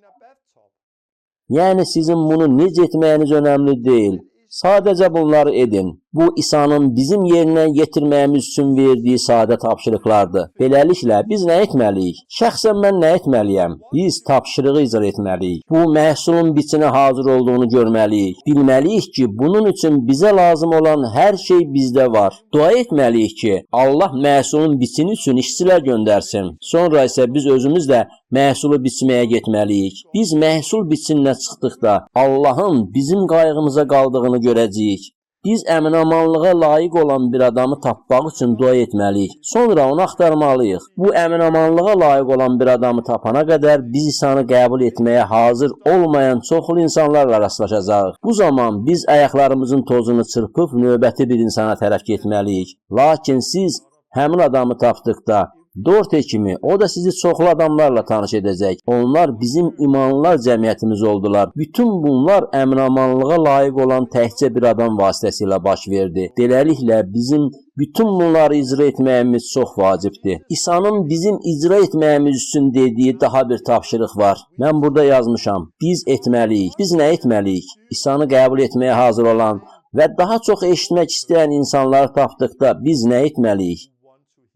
Yəni sizin bunu necə etməyiniz önəmli deyil. Sadəcə bunları edin. Bu İsa'nın bizim yerinə yetirməyimiz üçün verdiyi sadə tapşırıqlardır. Beləliklə biz nə etməliyik? Şəxsən mən nə etməliyəm? Biz tapşırığı icra etməliyik. Bu məhsulun biçinə hazır olduğunu görməliyik. Bilməliyik ki, bunun üçün bizə lazım olan hər şey bizdə var. Dua etməliyik ki, Allah məhsulun biçini üçün işçilər göndərsin. Sonra isə biz özümüz də məhsulu biçməyə getməliyik. Biz məhsul biçininə çıxdıqda Allahın bizim qayğımıza qaldığını görəcəyik. Biz əminamanlığa layiq olan bir adamı tapmaq üçün dua etməliyik. Sonra onu axtarmalıyıq. Bu əminamanlığa layiq olan bir adamı tapana qədər biz İsa'nı qəbul etməyə hazır olmayan çoxlu insanlarla rastlaşacağıq. Bu zaman biz ayaqlarımızın tozunu çırpıb növbəti bir insana tərəf getməliyik. Lakin siz həmin adamı tapdıqda Dorte kimi o da sizi çoxlu adamlarla tanış edəcək. Onlar bizim imanlılar cəmiyyətimiz oldular. Bütün bunlar əminamanlığa layiq olan təkcə bir adam vasitəsilə baş verdi. Beləliklə bizim bütün bunları icra etməyimiz çox vacibdir. İsa'nın bizim icra etməyimiz üçün dediyi daha bir tapşırıq var. Mən burada yazmışam. Biz etməliyik. Biz nə etməliyik? İsa'nı qəbul etməyə hazır olan və daha çox eşitmək istəyən insanları tapdıqda biz nə etməliyik?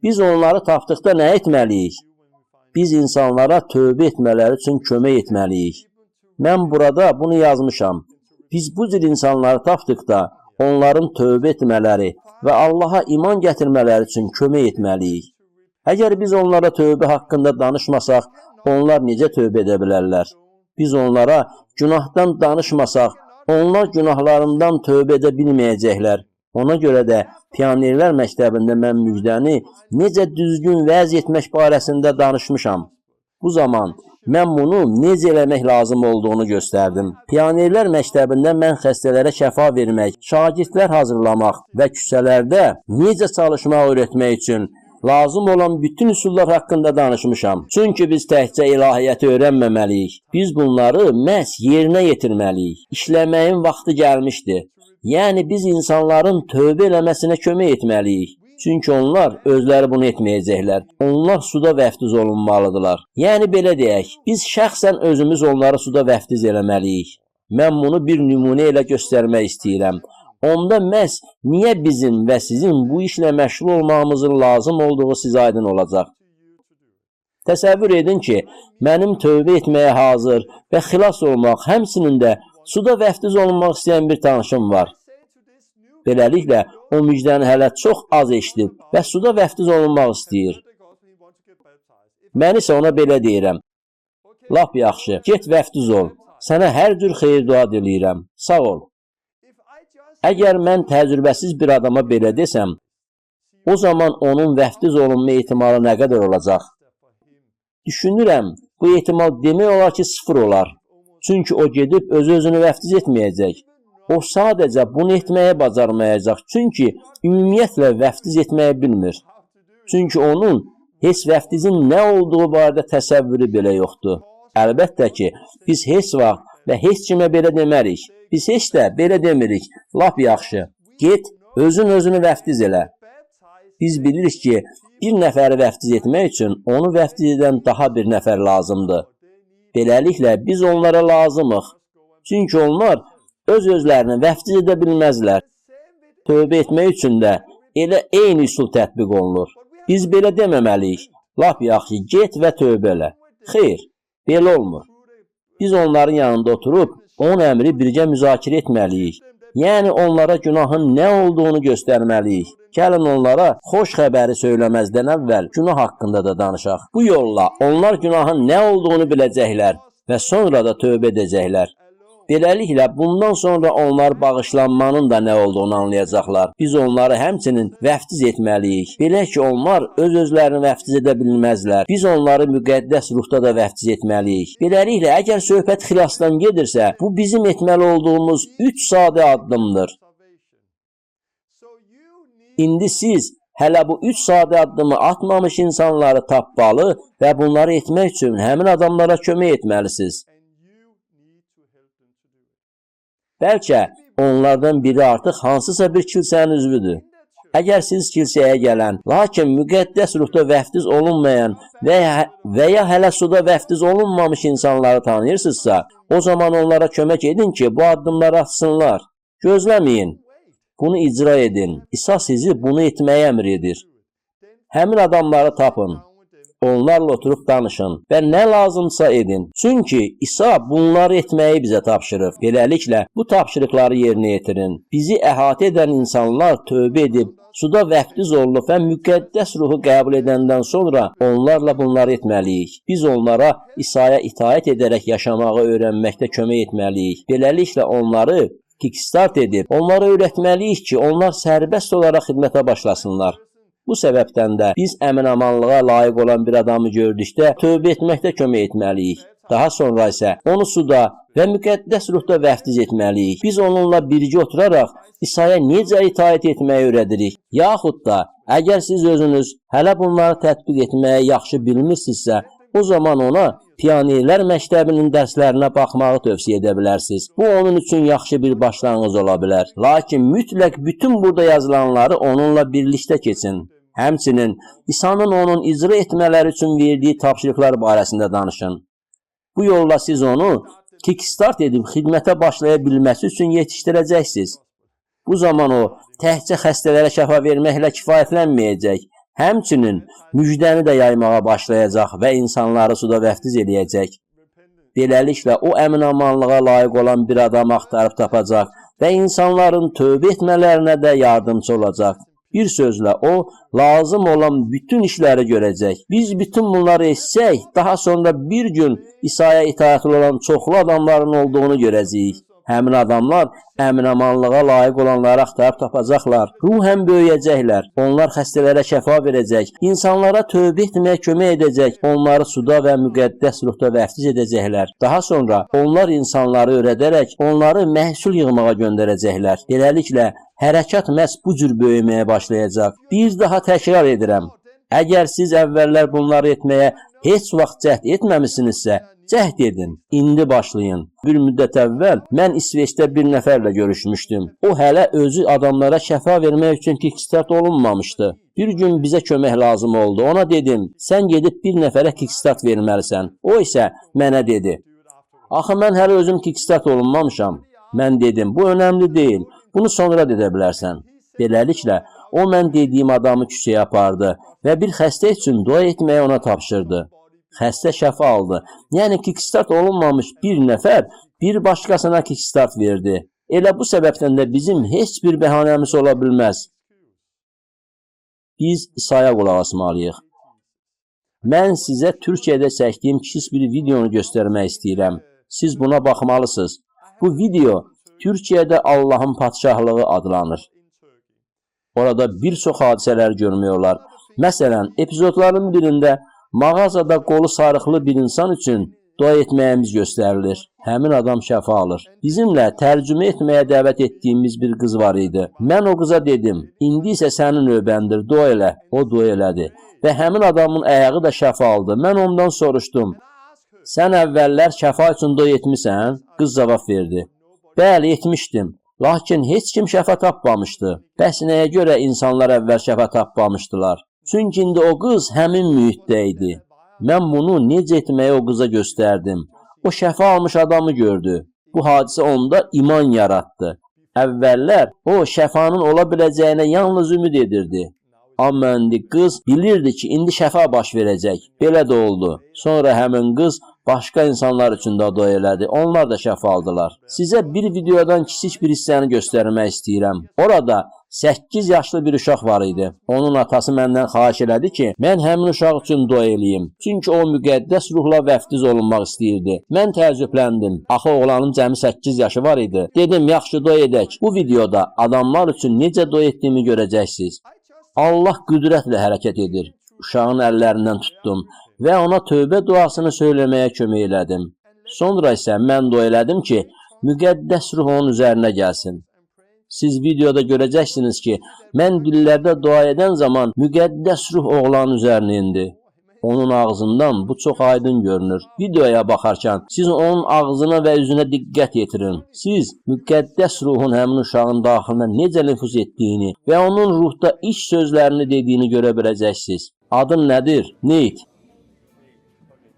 Biz onları tapdıqda nə etməliyik? Biz insanlara tövbə etmələri üçün kömək etməliyik. Mən burada bunu yazmışam. Biz bu cür insanları tapdıqda onların tövbə etmələri və Allaha iman gətirmələri üçün kömək etməliyik. Əgər biz onlara tövbə haqqında danışmasaq, onlar necə tövbə edə bilərlər? Biz onlara günahdan danışmasaq, onlar günahlarından tövbə edə bilməyəcəklər. Ona görə də Pionerlər məktəbində mən müjdəni necə düzgün vəz etmək barəsində danışmışam. Bu zaman mən bunu necə eləmək lazım olduğunu göstərdim. Pionerlər məktəbində mən xəstələrə şəfa vermək, şagirdlər hazırlamaq və küçələrdə necə çalışmaq öyrətmək üçün lazım olan bütün üsullar haqqında danışmışam. Çünki biz təkcə ilahiyyəti öyrənməməliyik. Biz bunları məhz yerinə yetirməliyik. İşləməyin vaxtı gəlmişdi. Yəni biz insanların tövbə eləməsinə kömək etməliyik. Çünki onlar özləri bunu etməyəcəklər. Onlar suda vəftiz olunmalıdırlar. Yəni belə deyək, biz şəxsən özümüz onları suda vəftiz eləməliyik. Mən bunu bir nümunə ilə göstərmək istəyirəm. Onda məhz niyə bizim və sizin bu işlə məşğul olmağımızın lazım olduğu sizə aydın olacaq. Təsəvvür edin ki, mənim tövbə etməyə hazır və xilas olmaq, həmçinin də suda vəftiz olunmaq istəyən bir tanışım var. Beləliklə, o müjdəni hələ çox az eşidib və suda vəftiz olunmaq istəyir. Mən isə ona belə deyirəm. Lap yaxşı, get vəftiz ol. Sənə hər cür xeyir dua diləyirəm. Sağ ol. Əgər mən təcrübəsiz bir adama belə desəm, o zaman onun vəftiz olunma ehtimalı nə qədər olacaq? Düşünürəm, bu ehtimal demək olar ki, sıfır olar. Çünki o gedib öz-özünü vəftiz etməyəcək. O sadəcə bunu etməyə bacarmayacaq. Çünki ümumiyyətlə vəftiz etməyi bilmir. Çünki onun heç vəftizin nə olduğu barədə təsəvvürü belə yoxdur. Əlbəttə ki, biz heç vaxt və heç kimə belə demərik. Biz heç də belə demirik. Lap yaxşı. Get, özün özünü vəftiz elə. Biz bilirik ki, bir nəfəri vəftiz etmək üçün onu vəftiz edən daha bir nəfər lazımdır. Beləliklə biz onlara lazımıq. Çünki onlar öz-özlərini vəftiz edə bilməzlər. Tövbə etmək üçün də elə eyni üsul tətbiq olunur. Biz belə deməməliyik. Lap yaxşı, get və tövbə elə. Xeyr, belə olmur. Biz onların yanında oturub 10 əmri birgə müzakirə etməliyik. Yəni onlara günahın nə olduğunu göstərməliyik. Gəlin onlara xoş xəbəri söyləməzdən əvvəl günah haqqında da danışaq. Bu yolla onlar günahın nə olduğunu biləcəklər və sonra da tövbə edəcəklər. Beləliklə bundan sonra onlar bağışlanmanın da nə olduğunu anlayacaqlar. Biz onları həmçinin vəftiz etməliyik. Belə ki, onlar öz-özlərini vəftiz edə bilməzlər. Biz onları müqəddəs ruhda da vəftiz etməliyik. Beləliklə, əgər söhbət xilasdan gedirsə, bu bizim etməli olduğumuz 3 sadə addımdır. İndi siz hələ bu 3 sadə addımı atmamış insanları tapmalı və bunları etmək üçün həmin adamlara kömək etməlisiniz. Bəlkə onlardan biri artıq hansısa bir kilsənin üzvüdür. Əgər siz kilsəyə gələn, lakin müqəddəs ruhda vəftiz olunmayan və ya hələ suda vəftiz olunmamış insanları tanıyırsınızsa, o zaman onlara kömək edin ki, bu addımları atsınlar. Gözləməyin. Bunu icra edin. İsa sizi bunu etməyə əmr edir. Həmin adamları tapın. Onlarla oturub danışın və nə lazımsa edin. Çünki İsa bunları etməyi bizə tapşırıb. Beləliklə bu tapşırıqları yerinə yetirin. Bizi əhatə edən insanlar tövbə edib, suda vəftiz olunub və müqəddəs ruhu qəbul edəndən sonra onlarla bunları etməliyik. Biz onlara İsa'ya itaət edərək yaşamağı öyrənməkdə kömək etməliyik. Beləliklə onları kickstart edib, onlara öyrətməliyik ki, onlar sərbəst olaraq xidmətə başlasınlar. Bu səbəbdən də biz əmin-amanlığa layiq olan bir adamı gördükdə tövbə etməkdə kömək etməliyik. Daha sonra isə onu suda və müqəddəs ruhda vəftiz etməliyik. Biz onunla birgə oturaraq İsa'ya necə itaət etməyi öyrədirik. Yaxud da əgər siz özünüz hələ bunları tətbiq etməyi yaxşı bilmirsinizsə, o zaman ona Pionerlər Məktəbinin dərslərinə baxmağı tövsiyə edə bilərsiniz. Bu onun üçün yaxşı bir başlanğıc ola bilər. Lakin mütləq bütün burada yazılanları onunla birlikdə keçin. Həmçinin İsa'nın onun icra etmələri üçün verdiyi tapşırıqlar barəsində danışın. Bu yolla siz onu kickstart edib xidmətə başlaya bilməsi üçün yetişdirəcəksiniz. Bu zaman o təkcə xəstələrə şəfa verməklə kifayətlənməyəcək. Həmçinin müjdəni də yaymağa başlayacaq və insanları suda vəftiz eləyəcək. Beləliklə o əmin-amanlığa layiq olan bir adam axtarıb tapacaq və insanların tövbə etmələrinə də yardımçı olacaq. Bir sözlə o lazım olan bütün işləri görəcək. Biz bütün bunları etsək, daha sonra bir gün İsa'ya itaətli olan çoxlu adamların olduğunu görəcəyik. Həmin adamlar əmin-amanlığa layiq olanları axtarıb tapacaqlar. Ruhən böyüyəcəklər. Onlar xəstələrə şəfa verəcək, insanlara tövbə etməyə kömək edəcək, onları suda və müqəddəs ruhda vəftiz edəcəklər. Daha sonra onlar insanları öyrədərək onları məhsul yığmağa göndərəcəklər. Beləliklə hərəkat məhz bu cür böyüməyə başlayacaq. Bir daha təkrar edirəm. Əgər siz əvvəllər bunları etməyə heç vaxt cəhd etməmisinizsə, cəhd edin. İndi başlayın. Bir müddət əvvəl mən İsveçdə bir nəfərlə görüşmüşdüm. O hələ özü adamlara şəfa vermək üçün kickstart olunmamışdı. Bir gün bizə kömək lazım oldu. Ona dedim, sən gedib bir nəfərə kickstart verməlisən. O isə mənə dedi, axı mən hələ özüm kickstart olunmamışam. Mən dedim, bu önəmli deyil. Bunu sonra da edə bilərsən. Beləliklə, o mən dediyim adamı küçəyə apardı və bir xəstə üçün dua etməyi ona tapşırdı. Xəstə şəfa aldı. Yəni kickstart olunmamış bir nəfər bir başqasına kickstart verdi. Elə bu səbəbdən də bizim heç bir bəhanəmiz ola bilməz. Biz İsa'ya qulaq asmalıyıq. Mən sizə Türkiyədə çəkdiyim kiçik bir videonu göstərmək istəyirəm. Siz buna baxmalısınız. Bu video Türkiyədə Allahın Padşahlığı adlanır. Orada bir çox hadisələr görmək olar. Məsələn, epizodların birində mağazada qolu sarıqlı bir insan üçün dua etməyimiz göstərilir. Həmin adam şəfa alır. Bizimlə tərcümə etməyə dəvət etdiyimiz bir qız var idi. Mən o qıza dedim, indi isə sənin növbəndir, dua elə. O dua elədi və həmin adamın ayağı da şəfa aldı. Mən ondan soruşdum, sən əvvəllər şəfa üçün dua etmisən? Qız cavab verdi. Bəli, etmişdim. Lakin heç kim şəfa tapmamışdı. Bəs nəyə görə insanlar əvvəl şəfa tapmamışdılar? Çünki indi o qız həmin mühitdə idi. Mən bunu necə etməyi o qıza göstərdim. O şəfa almış adamı gördü. Bu hadisə onda iman yaratdı. Əvvəllər o şəfanın ola biləcəyinə yalnız ümid edirdi. Amma indi qız bilirdi ki, indi şəfa baş verəcək. Belə də oldu. Sonra həmin qız başqa insanlar üçün də dua elədi. Onlar da şəfa aldılar. Sizə bir videodan kiçik bir hissəni göstərmək istəyirəm. Orada 8 yaşlı bir uşaq var idi. Onun atası məndən xahiş elədi ki, mən həmin uşaq üçün dua eləyim. Çünki o müqəddəs ruhla vəftiz olunmaq istəyirdi. Mən təəccübləndim. Axı oğlanın cəmi 8 yaşı var idi. Dedim, yaxşı dua edək. Bu videoda adamlar üçün necə dua etdiyimi görəcəksiniz. Allah qüdrətlə hərəkət edir. Uşağın əllərindən tutdum və ona tövbə duasını söyləməyə kömək elədim. Sonra isə mən dua elədim ki, müqəddəs ruh onun üzərinə gəlsin. Siz videoda görəcəksiniz ki, mən dillərdə dua edən zaman müqəddəs ruh oğlanın üzərinə indi. Onun ağzından bu çox aydın görünür. Videoya baxarkən siz onun ağzına və üzünə diqqət yetirin. Siz müqəddəs ruhun həmin uşağın daxilinə necə nüfuz etdiyini və onun ruhda ilk sözlərini dediyini görə biləcəksiniz. Adın nədir? Neyt.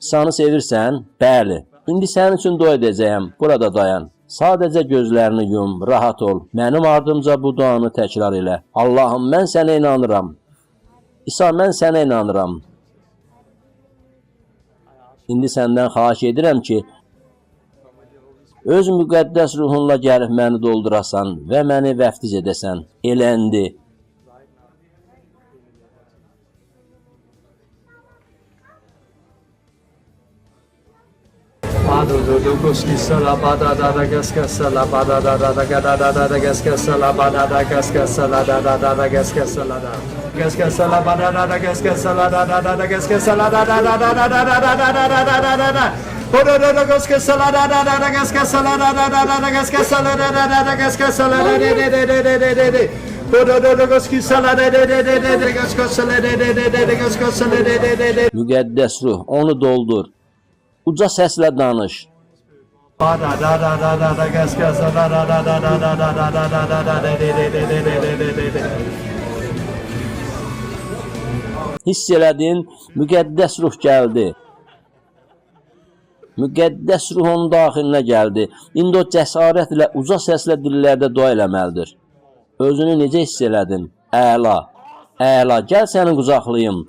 İsa'nı sevirsən? Bəli. İndi sənin üçün dua edəcəyəm. Burada dayan. Sadəcə gözlərini yum, rahat ol. Mənim ardımca bu duanı təkrar elə. Allahım, mən sənə inanıram. İsa, mən sənə inanıram. İndi səndən xahiş edirəm ki, öz müqəddəs ruhunla gəlib məni doldurasan və məni vəftiz edəsən. Eləndi. Müqəddəs ruh, onu doldur. Uca səslə danış. Hiss elədin, müqəddəs ruh gəldi. Müqəddəs ruh onun daxilinə gəldi. İndi o cəsarətlə, uca səslə dillərdə dua eləməlidir. Özünü necə hiss elədin? Əla, əla, gəl səni qucaqlayım.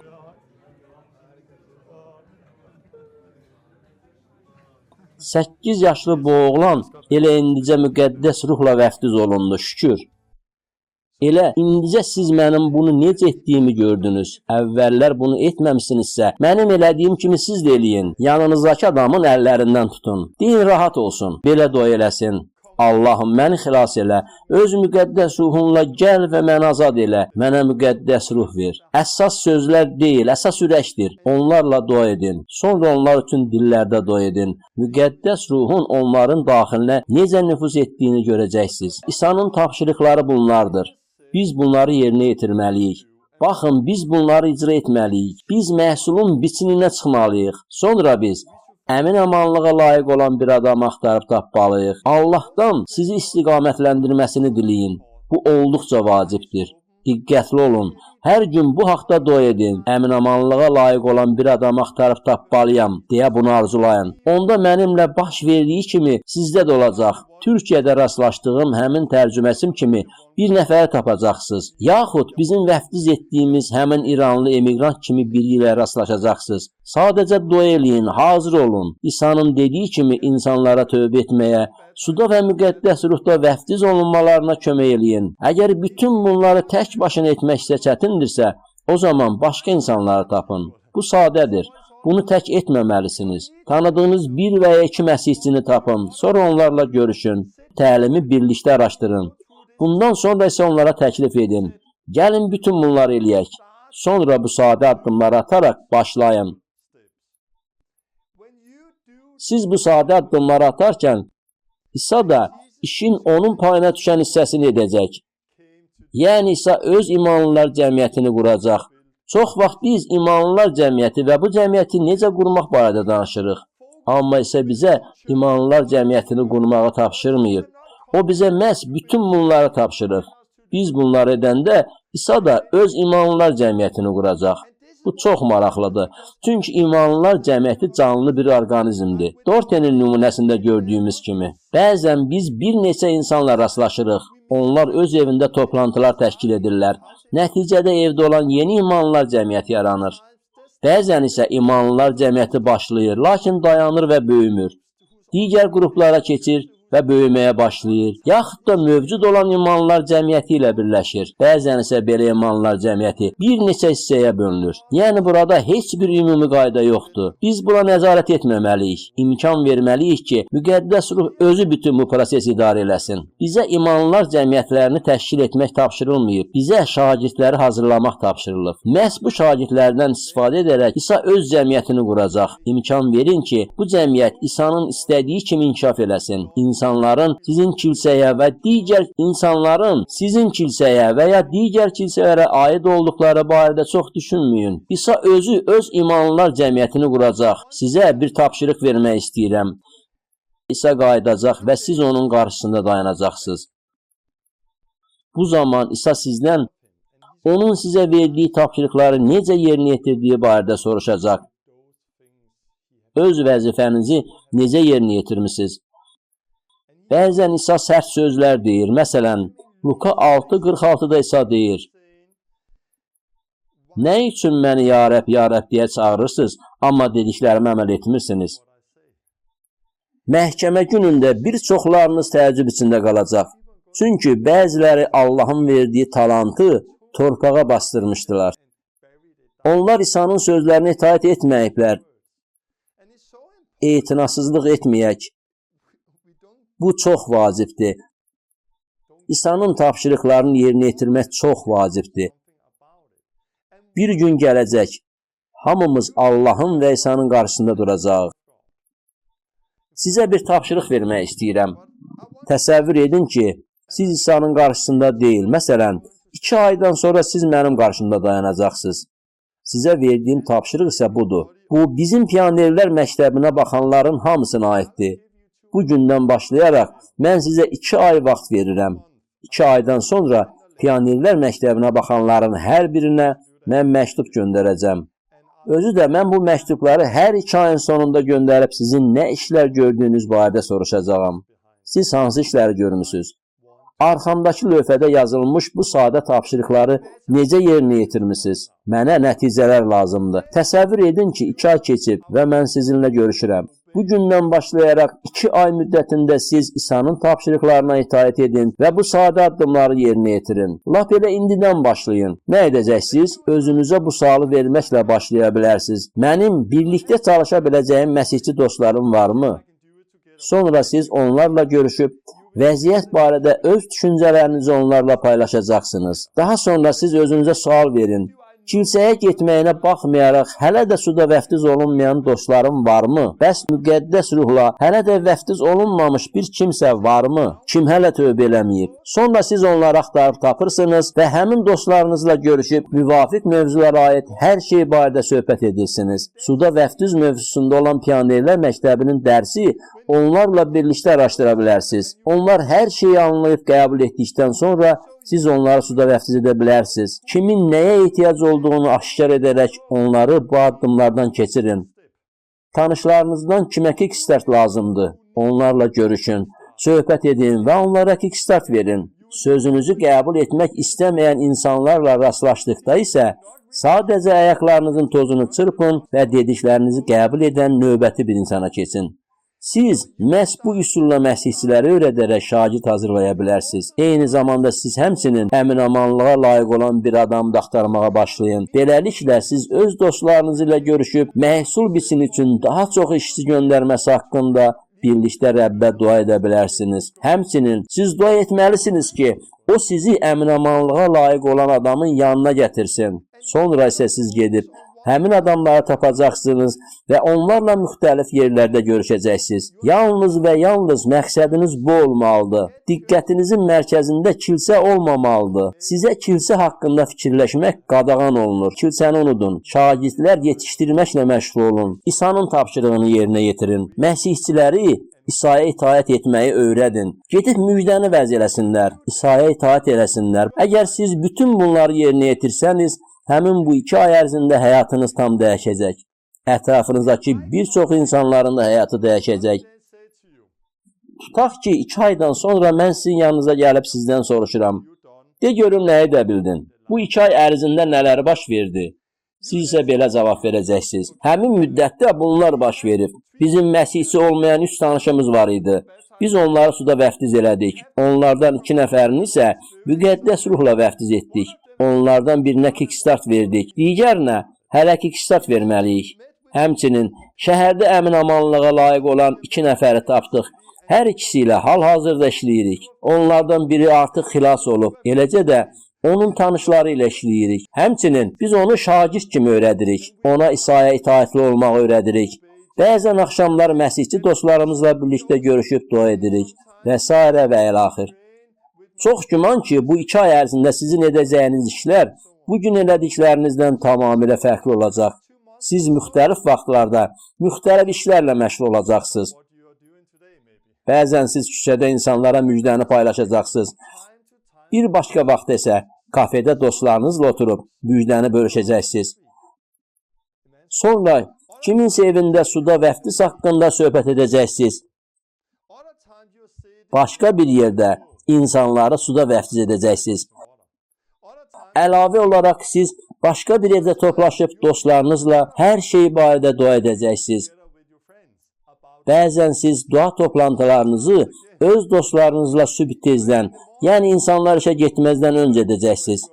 8 yaşlı bu oğlan elə indicə müqəddəs ruhla vəftiz olundu, şükür. Elə indicə siz mənim bunu necə etdiyimi gördünüz. Əvvəllər bunu etməmisinizsə, mənim elədiyim kimi siz də eləyin. Yanınızdakı adamın əllərindən tutun. Deyin rahat olsun, belə dua eləsin. Allahım məni xilas elə, öz müqəddəs ruhunla gəl və məni azad elə, mənə müqəddəs ruh ver. Əsas sözlər deyil, əsas ürəkdir. Onlarla dua edin. Sonra onlar üçün dillərdə dua edin. Müqəddəs ruhun onların daxilinə necə nüfuz etdiyini görəcəksiniz. İsa'nın tapşırıqları bunlardır. Biz bunları yerinə yetirməliyik. Baxın, biz bunları icra etməliyik. Biz məhsulun biçininə çıxmalıyıq. Sonra biz əmin-amanlığa layiq olan bir adam axtarıb tapmalıyıq. Allahdan sizi istiqamətləndirməsini diləyin. Bu olduqca vacibdir. Diqqətli olun. Hər gün bu haqda dua edin. Əmin-amanlığa layiq olan bir adam axtarıb tapmalıyam deyə bunu arzulayın. Onda mənimlə baş verdiyi kimi sizdə də olacaq. Türkiyədə rastlaşdığım həmin tərcüməçim kimi bir nəfəri tapacaqsınız. Yaxud bizim vəftiz etdiyimiz həmin İranlı emiqrant kimi biri ilə rastlaşacaqsınız. Sadəcə dua eləyin, hazır olun. İsa'nın dediyi kimi insanlara tövbə etməyə, suda və müqəddəs ruhda vəftiz olunmalarına kömək eləyin. Əgər bütün bunları tək başına etmək sizə çətindirsə, o zaman başqa insanları tapın. Bu sadədir. Bunu tək etməməlisiniz. Tanıdığınız bir və ya iki məsihçini tapın, sonra onlarla görüşün, təlimi birlikdə araşdırın. Bundan sonra isə onlara təklif edin. Gəlin bütün bunları eləyək. Sonra bu sadə addımları ataraq başlayın. Siz bu sadə addımları atarkən İsa da işin onun payına düşən hissəsini edəcək. Yəni İsa öz imanlılar cəmiyyətini quracaq. Çox vaxt biz imanlılar cəmiyyəti və bu cəmiyyəti necə qurmaq barədə danışırıq. Amma isə bizə imanlılar cəmiyyətini qurmağı tapşırmayıb. O bizə məhz bütün bunları tapşırır. Biz bunları edəndə İsa da öz imanlılar cəmiyyətini quracaq. Bu çox maraqlıdır. Çünki imanlılar cəmiyyəti canlı bir orqanizmdir. Dortenin nümunəsində gördüyümüz kimi. Bəzən biz bir neçə insanla rastlaşırıq. Onlar öz evində toplantılar təşkil edirlər. Nəticədə evdə olan yeni imanlılar cəmiyyəti yaranır. Bəzən isə imanlılar cəmiyyəti başlayır, lakin dayanır və böyümür. Digər qruplara keçir və böyüməyə başlayır. Yaxud da mövcud olan imanlılar cəmiyyəti ilə birləşir. Bəzən isə belə imanlılar cəmiyyəti bir neçə hissəyə bölünür. Yəni burada heç bir ümumi qayda yoxdur. Biz buna nəzarət etməməliyik. İmkan verməliyik ki, müqəddəs ruh özü bütün bu prosesi idarə eləsin. Bizə imanlılar cəmiyyətlərini təşkil etmək tapşırılmayıb. Bizə şagirdləri hazırlamaq tapşırılıb. Məhz bu şagirdlərdən istifadə edərək İsa öz cəmiyyətini quracaq. İmkan verin ki, bu cəmiyyət İsa'nın istədiyi kimi inkişaf eləsin. İnsanların sizin kilsəyə və digər insanların sizin kilsəyə və ya digər kilsələrə aid olduqları barədə çox düşünməyin. İsa özü öz imanlılar cəmiyyətini quracaq. Sizə bir tapşırıq vermək istəyirəm. İsa qayıdacaq və siz onun qarşısında dayanacaqsınız. Bu zaman İsa sizdən onun sizə verdiyi tapşırıqları necə yerinə yetirdiyi barədə soruşacaq. Öz vəzifənizi necə yerinə yetirmisiniz? Bəzən İsa sərt sözlər deyir. Məsələn, Luka 6:46-da İsa deyir: "Nə üçün məni ya Rəbb, ya Rəbb deyə çağırırsınız, amma dediklərimə əməl etmirsiniz?" Məhkəmə günündə bir çoxlarınız təəccüb içində qalacaq. Çünki bəziləri Allahın verdiyi talantı torpağa bastırmışdılar. Onlar İsa'nın sözlərinə itaət etməyiblər. Etinasızlıq etməyək. Bu çox vacibdir. İsa'nın tapşırıqlarını yerinə yetirmək çox vacibdir. Bir gün gələcək. Hamımız Allahın və İsa'nın qarşısında duracağıq. Sizə bir tapşırıq vermək istəyirəm. Təsəvvür edin ki, siz İsa'nın qarşısında deyil. Məsələn, 2 aydan sonra siz mənim qarşımda dayanacaqsınız. Sizə verdiyim tapşırıq isə budur. Bu, bizim pionerlər məktəbinə baxanların hamısına aiddir. Bu gündən başlayaraq mən sizə 2 ay vaxt verirəm. 2 aydan sonra pionerlər məktəbinə baxanların hər birinə mən məktub göndərəcəm. Özü də mən bu məktubları hər 2 ayın sonunda göndərib sizin nə işlər gördüyünüz barədə soruşacağam. Siz hansı işləri görmüsünüz? Arxamdakı lövhədə yazılmış bu sadə tapşırıqları necə yerinə yetirmisiniz? Mənə nəticələr lazımdır. Təsəvvür edin ki, 2 ay keçib və mən sizinlə görüşürəm. Bu gündən başlayaraq 2 ay müddətində siz İsa'nın tapşırıqlarına itaət edin və bu sadə addımları yerinə yetirin. Lap elə indidən başlayın. Nə edəcəksiniz? Özünüzə bu sualı verməklə başlaya bilərsiniz. Mənim birlikdə çalışa biləcəyim məsihçi dostlarım varmı? Sonra siz onlarla görüşüb vəziyyət barədə öz düşüncələrinizi onlarla paylaşacaqsınız. Daha sonra siz özünüzə sual verin. Kilsəyə getməyinə baxmayaraq hələ də suda vəftiz olunmayan dostlarım varmı? Bəs müqəddəs ruhla hələ də vəftiz olunmamış bir kimsə varmı? Kim hələ tövbə eləməyib? Sonra siz onları axtarıb tapırsınız və həmin dostlarınızla görüşüb müvafiq mövzulara aid hər şey barədə söhbət edirsiniz. Suda vəftiz mövzusunda olan pionerlər məktəbinin dərsi onlarla birlikdə araşdıra bilərsiniz. Onlar hər şeyi anlayıb qəbul etdikdən sonra siz onları suda vəftiz edə bilərsiniz. Kimin nəyə ehtiyac olduğunu aşkar edərək onları bu addımlardan keçirin. Tanışlarınızdan kimə kickstart lazımdır? Onlarla görüşün, söhbət edin və onlara kickstart verin. Sözünüzü qəbul etmək istəməyən insanlarla rastlaşdıqda isə sadəcə ayaqlarınızın tozunu çırpın və dediklərinizi qəbul edən növbəti bir insana keçin. Siz məhz bu üsulla məsihçiləri öyrədərək şagird hazırlaya bilərsiniz. Eyni zamanda siz həmçinin əmin-amanlığa layiq olan bir adam da axtarmağa başlayın. Beləliklə siz öz dostlarınız ilə görüşüb məhsul biçini üçün daha çox işçi göndərməsi haqqında birlikdə Rəbbə dua edə bilərsiniz. Həmçinin siz dua etməlisiniz ki, o sizi əmin-amanlığa layiq olan adamın yanına gətirsin. Sonra isə siz gedib həmin adamları tapacaqsınız və onlarla müxtəlif yerlərdə görüşəcəksiniz. Yalnız və yalnız məqsədiniz bu olmalıdır. Diqqətinizin mərkəzində kilsə olmamalıdır. Sizə kilsə haqqında fikirləşmək qadağan olunur. Kilsəni unudun. Şagirdlər yetişdirməklə məşğul olun. İsa'nın tapşırığını yerinə yetirin. Məsihçiləri İsa'ya itaət etməyi öyrədin. Gedib müjdəni vəz eləsinlər. İsa'ya itaət eləsinlər. Əgər siz bütün bunları yerinə yetirsəniz, həmin bu 2 ay ərzində həyatınız tam dəyişəcək. Ətrafınızdakı bir çox insanların da həyatı dəyişəcək. Tutaq ki, 2 aydan sonra mən sizin yanınıza gəlib sizdən soruşuram. De görüm nə edə bildin? Bu 2 ay ərzində nələr baş verdi? Siz isə belə cavab verəcəksiniz. Həmin müddətdə bunlar baş verib. Bizim məsihçi olmayan 3 tanışımız var idi. Biz onları suda vəftiz elədik. Onlardan 2 nəfərini isə müqəddəs ruhla vəftiz etdik. Onlardan birinə kickstart verdik. Digərinə hələ kickstart verməliyik. Həmçinin şəhərdə əmin-amanlığa layiq olan 2 nəfəri tapdıq. Hər ikisi ilə hal-hazırda işləyirik. Onlardan biri artıq xilas olub. Eləcə də onun tanışları ilə işləyirik. Həmçinin biz onu şagird kimi öyrədirik. Ona İsa'ya itaətli olmağı öyrədirik. Bəzən axşamlar məsihçi dostlarımızla birlikdə görüşüb dua edirik və s. və ilaxır. Çox güman ki, bu 2 ay ərzində sizin edəcəyiniz işlər bu gün elədiklərinizdən tamamilə fərqli olacaq. Siz müxtəlif vaxtlarda müxtəlif işlərlə məşğul olacaqsınız. Bəzən siz küçədə insanlara müjdəni paylaşacaqsınız. Bir başqa vaxt isə kafedə dostlarınızla oturub müjdəni bölüşəcəksiniz. Sonra kiminsə evində suda vəftiz haqqında söhbət edəcəksiniz. Başqa bir yerdə insanları suda vəftiz edəcəksiniz. Əlavə olaraq siz başqa bir evdə toplaşıb dostlarınızla hər şey barədə dua edəcəksiniz. Bəzən siz dua toplantılarınızı öz dostlarınızla sübh tezdən, yəni insanlar işə getməzdən öncə edəcəksiniz.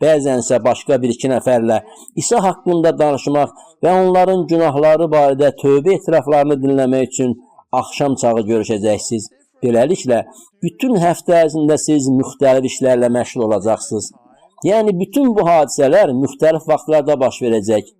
Bəzən isə başqa bir iki nəfərlə İsa haqqında danışmaq və onların günahları barədə tövbə etiraflarını dinləmək üçün axşam çağı görüşəcəksiniz. Beləliklə, bütün həftə ərzində siz müxtəlif işlərlə məşğul olacaqsınız. Yəni bütün bu hadisələr müxtəlif vaxtlarda baş verəcək.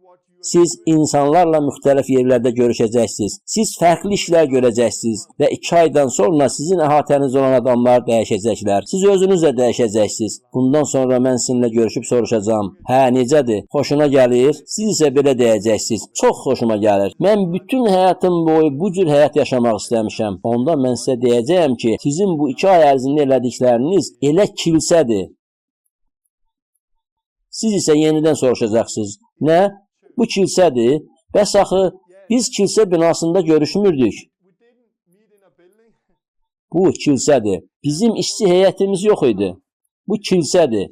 Siz insanlarla müxtəlif yerlərdə görüşəcəksiniz. Siz fərqli işlər görəcəksiniz və 2 aydan sonra sizin əhatənizdə olan adamlar dəyişəcəklər. Siz özünüz də dəyişəcəksiniz. Bundan sonra mən sizinlə görüşüb soruşacağam. Hə, necədir? Xoşuna gəlir? Siz isə belə deyəcəksiniz. Çox xoşuma gəlir. Mən bütün həyatım boyu bu cür həyat yaşamaq istəmişəm. Onda mən sizə deyəcəyəm ki, sizin bu 2 ay ərzində elədikləriniz elə kilsədir. Siz isə yenidən soruşacaqsınız. Nə? Bu kilsədir. Bəs axı biz kilsə binasında görüşmürdük. Bu kilsədir. Bizim işçi heyətimiz yox idi. Bu kilsədir.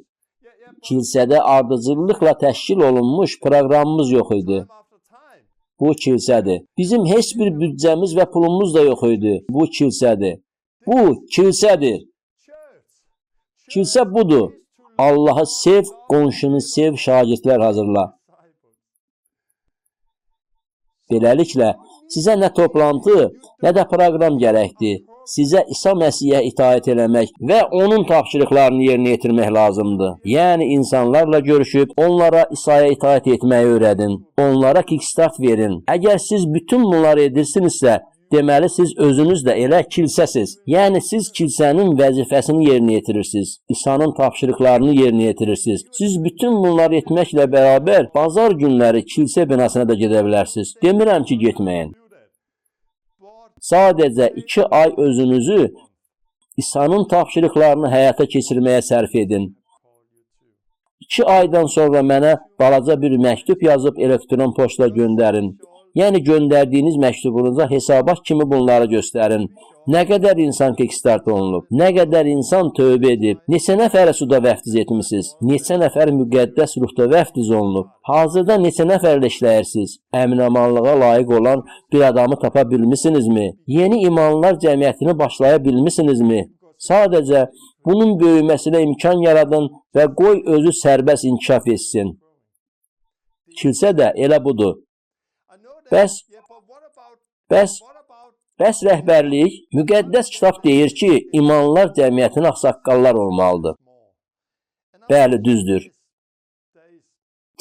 Kilsədə ardıcıllıqla təşkil olunmuş proqramımız yox idi. Bu kilsədir. Bizim heç bir büdcəmiz və pulumuz da yox idi. Bu kilsədir. Bu kilsədir. Kilsə budur. Allahı sev, qonşunu sev, şagirdlər hazırla. Beləliklə, sizə nə toplantı, nə də proqram gərəkdir. Sizə İsa Məsihə itaət eləmək və onun tapşırıqlarını yerinə yetirmək lazımdır. Yəni insanlarla görüşüb onlara İsa'ya itaət etməyi öyrədin. Onlara kickstart verin. Əgər siz bütün bunları edirsinizsə, deməli siz özünüz də elə kilsəsiz. Yəni siz kilsənin vəzifəsini yerinə yetirirsiniz. İsa'nın tapşırıqlarını yerinə yetirirsiniz. Siz bütün bunları etməklə bərabər bazar günləri kilsə binasına da gedə bilərsiniz. Demirəm ki, getməyin. Sadəcə 2 ay özünüzü İsa'nın tapşırıqlarını həyata keçirməyə sərf edin. 2 aydan sonra mənə balaca bir məktub yazıb elektron poçtla göndərin. Yəni göndərdiyiniz məktubunuza hesabat kimi bunları göstərin. Nə qədər insan kickstart olunub, nə qədər insan tövbə edib, neçə nəfəri suda vəftiz etmisiniz, neçə nəfər müqəddəs ruhda vəftiz olunub, hazırda neçə nəfərlə işləyirsiniz, əminamanlığa layiq olan bir adamı tapa bilmisinizmi? Yeni imanlılar cəmiyyətini başlaya bilmisinizmi? Sadəcə bunun böyüməsinə imkan yaradın və qoy özü sərbəst inkişaf etsin. Kilsə də elə budur. Bəs rəhbərlik, müqəddəs kitab deyir ki, imanlılar cəmiyyətinin ağsaqqallar olmalıdır. Bəli, düzdür.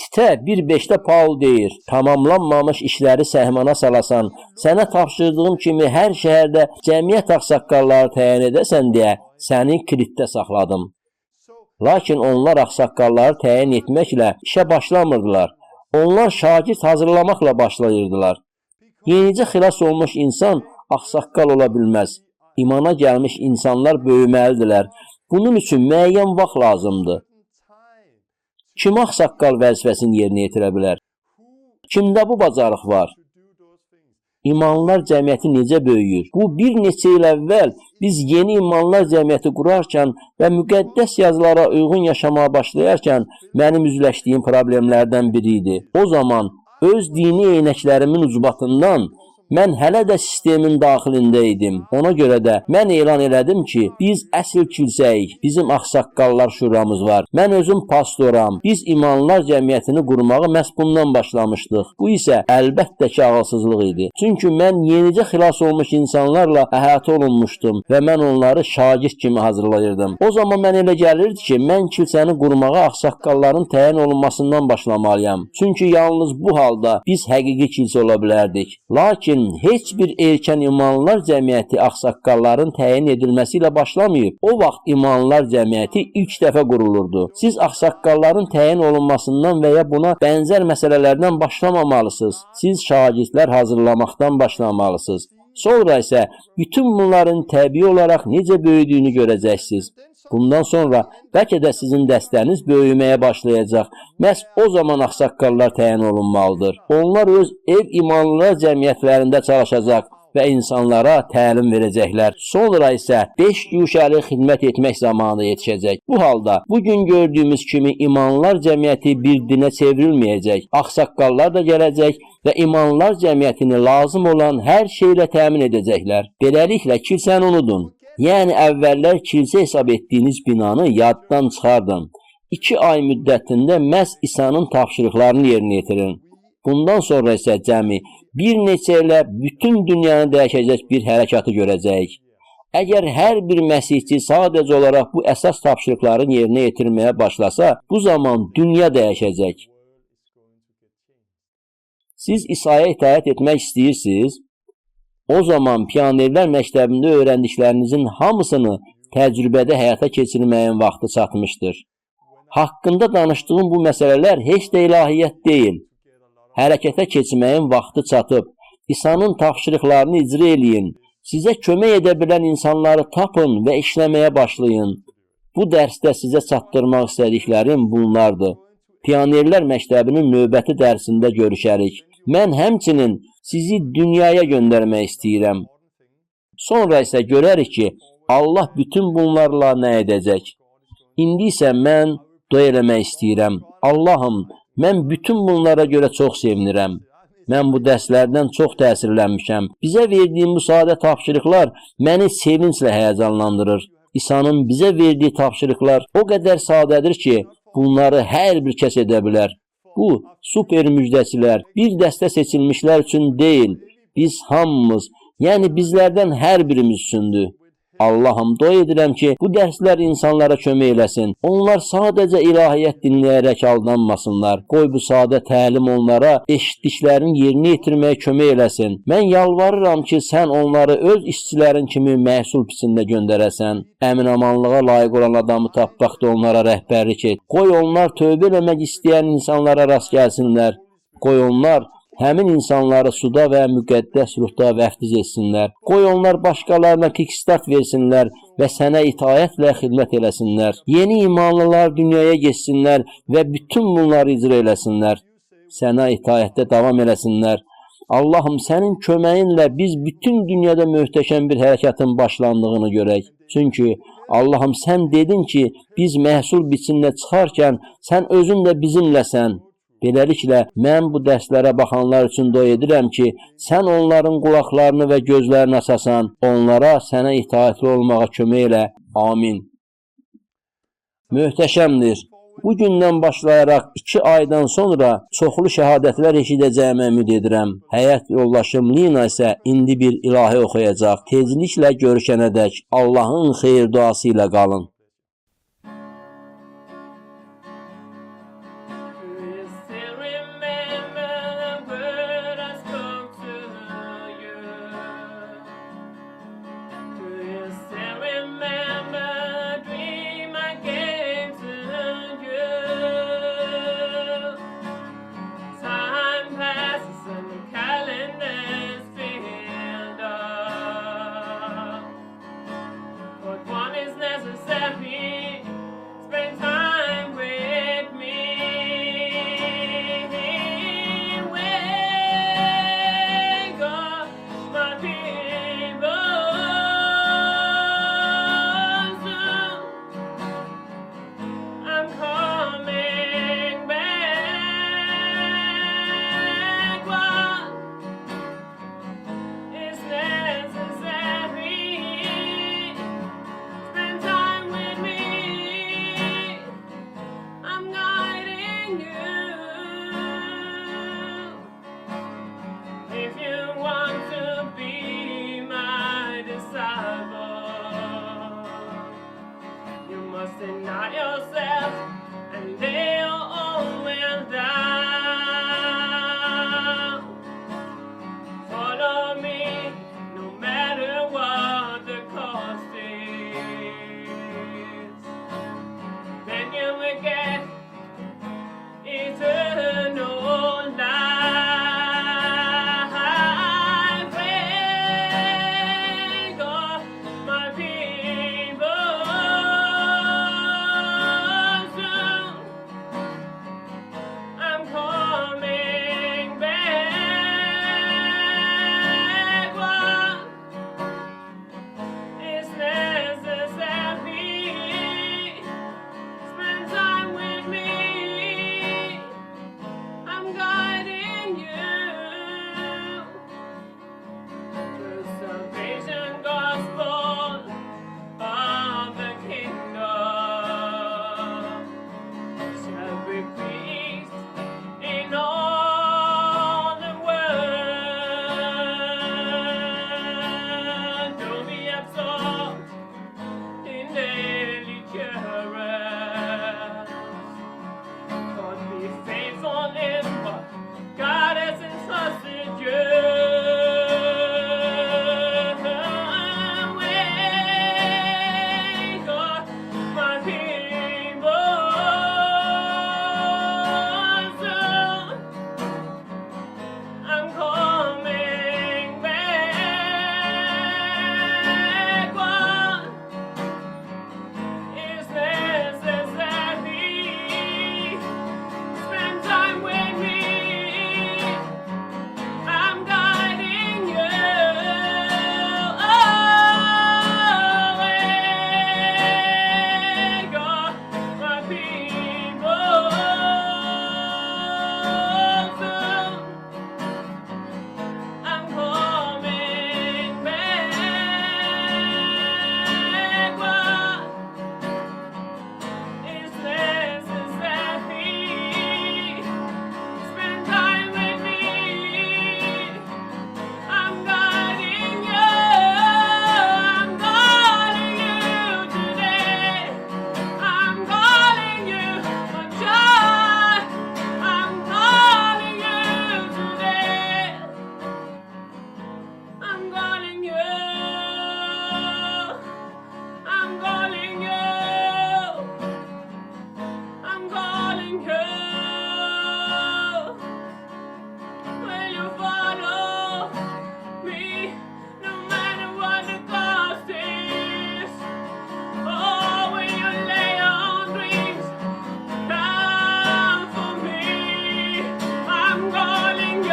Titə 1.5-də Paul deyir, tamamlanmamış işləri səhmana salasan, sənə tapşırdığım kimi hər şəhərdə cəmiyyət ağsaqqalları təyin edəsən deyə səni Kritdə saxladım. Lakin onlar ağsaqqalları təyin etməklə işə başlamırdılar. Onlar şagird hazırlamaqla başlayırdılar. Yenicə xilas olmuş insan ağsaqqal ola bilməz. İmana gəlmiş insanlar böyüməlidirlər. Bunun üçün müəyyən vaxt lazımdır. Kim ağsaqqal vəzifəsini yerinə yetirə bilər? Kimdə bu bacarıq var? İmanlılar cəmiyyəti necə böyüyür? Bu bir neçə il əvvəl biz yeni imanlılar cəmiyyəti qurarkən və müqəddəs yazılara uyğun yaşamağa başlayarkən mənim üzləşdiyim problemlərdən biri idi. O zaman öz dini eynəklərimin ucbatından mən hələ də sistemin daxilində idim. Ona görə də mən elan elədim ki, biz əsl kilsəyik. Bizim ağsaqqallar şuramız var. Mən özüm pastoram. Biz imanlılar cəmiyyətini qurmağı məhz bundan başlamışdıq. Bu isə əlbəttə ki, ağılsızlıq idi. Çünki mən yenicə xilas olmuş insanlarla əhatə olunmuşdum və mən onları şagird kimi hazırlayırdım. O zaman mən elə gəlirdi ki, mən kilsəni qurmağa ağsaqqalların təyin olunmasından başlamalıyam. Çünki yalnız bu halda biz həqiqi kilsə ola bilərdik. Lakin heç bir erkən imanlılar cəmiyyəti ağsaqqalların təyin edilməsi ilə başlamayıb. O vaxt imanlılar cəmiyyəti ilk dəfə qurulurdu. Siz ağsaqqalların təyin olunmasından və ya buna bənzər məsələlərdən başlamamalısınız. Siz şagirdlər hazırlamaqdan başlamalısınız. Sonra isə bütün bunların təbii olaraq necə böyüdüyünü görəcəksiniz. Bundan sonra bəlkə də sizin dəstəniz böyüməyə başlayacaq. Məhz o zaman ağsaqqallar təyin olunmalıdır. Onlar öz ev imanlılar cəmiyyətlərində çalışacaq və insanlara təlim verəcəklər. Sonra isə 5 güşəli xidmət etmək zamanı yetişəcək. Bu halda bugün gördüyümüz kimi imanlılar cəmiyyəti bir dinə çevrilməyəcək. Ağsaqqallar da gələcək və imanlılar cəmiyyətini lazım olan hər şeylə təmin edəcəklər. Beləliklə kilsəni unudun. Yəni əvvəllər kilsə hesab etdiyiniz binanı yaddan çıxardın. 2 ay müddətində məhz İsa'nın tapşırıqlarını yerinə yetirin. Bundan sonra isə cəmi bir neçə ilə bütün dünyanı dəyişəcək bir hərəkatı görəcəyik. Əgər hər bir məsihçi sadəcə olaraq bu əsas tapşırıqların yerinə yetirməyə başlasa, bu zaman dünya dəyişəcək. Siz İsa'ya itaət etmək istəyirsiniz? O zaman Pionerlər Məktəbində öyrəndiklərinizin hamısını təcrübədə həyata keçirməyin vaxtı çatmışdır. Haqqında danışdığım bu məsələlər heç də ilahiyyat deyil. Hərəkətə keçməyin vaxtı çatıb. İsa'nın tapşırıqlarını icra eləyin. Sizə kömək edə bilən insanları tapın və işləməyə başlayın. Bu dərsdə sizə çatdırmaq istədiklərim bunlardır. Pionerlər Məktəbinin növbəti dərsində görüşərik. Mən həmçinin sizi dünyaya göndərmək istəyirəm. Sonra isə görərik ki, Allah bütün bunlarla nə edəcək. İndi isə mən dua eləmək istəyirəm. Allahım, mən bütün bunlara görə çox sevinirəm. Mən bu dərslərdən çox təsirlənmişəm. Bizə verdiyin bu sadə tapşırıqlar məni sevinclə həyəcanlandırır. İsa'nın bizə verdiyi tapşırıqlar o qədər sadədir ki, bunları hər bir kəs edə bilər. Bu, super müjdəçilər, bir dəstə seçilmişlər üçün deyil, biz hamımız, yəni bizlərdən hər birimiz üçündür. Allahım, dua edirəm ki, bu dərslər insanlara kömək eləsin. Onlar sadəcə ilahiyyat dinləyərək aldanmasınlar. Qoy bu sadə təlim onlara eşitdiklərinin yerinə yetirməyə kömək eləsin. Mən yalvarıram ki, sən onları öz işçilərin kimi məhsul biçində göndərəsən. Əminamanlığa layiq olan adamı tapmaqda onlara rəhbərlik et. Qoy onlar tövbə eləmək istəyən insanlara rast gəlsinlər. Qoy onlar həmin insanları suda və müqəddəs ruhda vəftiz etsinlər. Qoy onlar başqalarına kickstart versinlər və sənə itaətlə xidmət eləsinlər. Yeni imanlılar dünyaya getsinlər və bütün bunları icra eləsinlər. Sənə itaətdə davam eləsinlər. Allahım, sənin köməyinlə biz bütün dünyada möhtəşəm bir hərəkatın başlandığını görək. Çünki Allahım, sən dedin ki, biz məhsul biçinlə çıxarkən sən özün də bizimləsən. Beləliklə, mən bu dərslərə baxanlar üçün dua edirəm ki, sən onların qulaqlarını və gözlərini açasan, onlara sənə itaətli olmağa kömək elə. Amin. Möhtəşəmdir. Bu gündən başlayaraq 2 aydan sonra çoxlu şəhadətlər eşidəcəyimə ümid edirəm. Həyat yoldaşım Lina isə indi bir ilahi oxuyacaq. Tezliklə görüşənədək Allahın xeyir duası ilə qalın. Do you still remember the word I spoke to you? Do you still remember the dream I gave to you? Time passes and the calendar's filled up, but one is necessary. you. Will you follow me, no matter what the cost is? Oh, will you lay your dreams down for me? I'm calling you,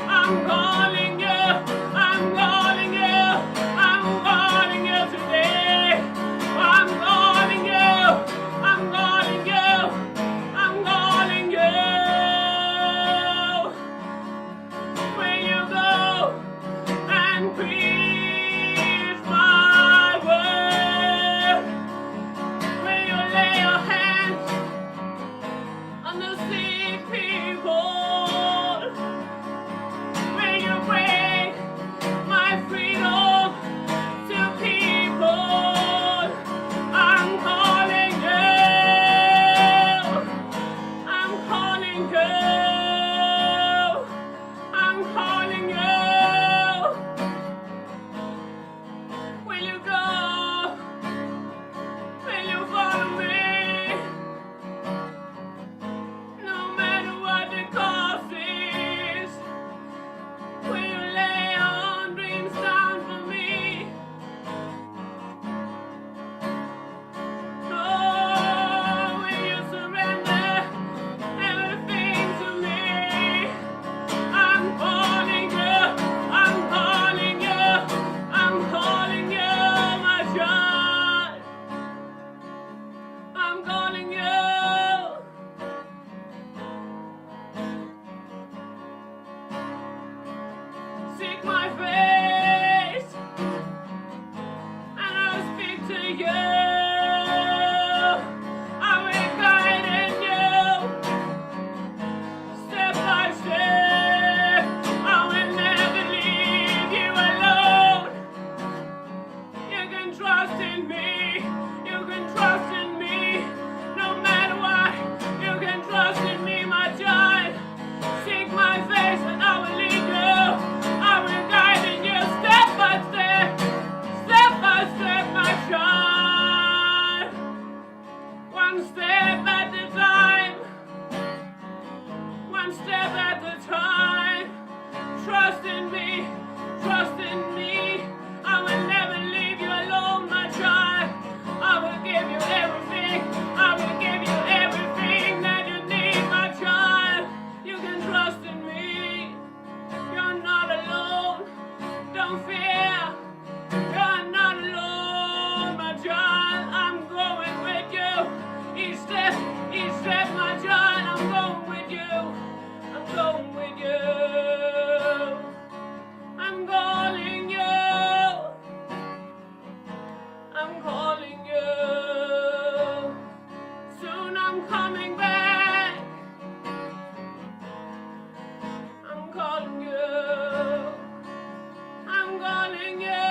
I'm calling you, I'm calling you, I'm calling you today. I'm calling you, I'm calling you, I'm calling you. Will you go and preach my word? Will you lay your hands on the sick people? Will you bring my freedom to people? I'm calling you. I'm calling you. I'm calling you. Will you go? Will you follow me? No matter what the cost is, will you lay your dreams down for me? Oh, will you surrender everything to me? I'm calling you, I'm calling you, I'm calling you, my child. I'm calling you. Seek my face, and I'll speak to you. I will guide in you, step by step. I will never leave you alone. You can trust in me. You can trust in me. No matter what, you can trust in me, my child. Seek my face and I will lead you. I will guide in you step by step, step by step, my child. One step at a time. One step at a time. Trust in me, trust in me. I will never leave you alone, my child. I will give you everything. I will give you everything that you need, my child. You can trust in me. You're not alone. Don't fear. You're not alone, my child. I'm going with you. Each step, my child. I'm going with you. I'm going with you. I'm calling you. I'm calling you. Soon I'm coming back. I'm calling you. I'm calling you.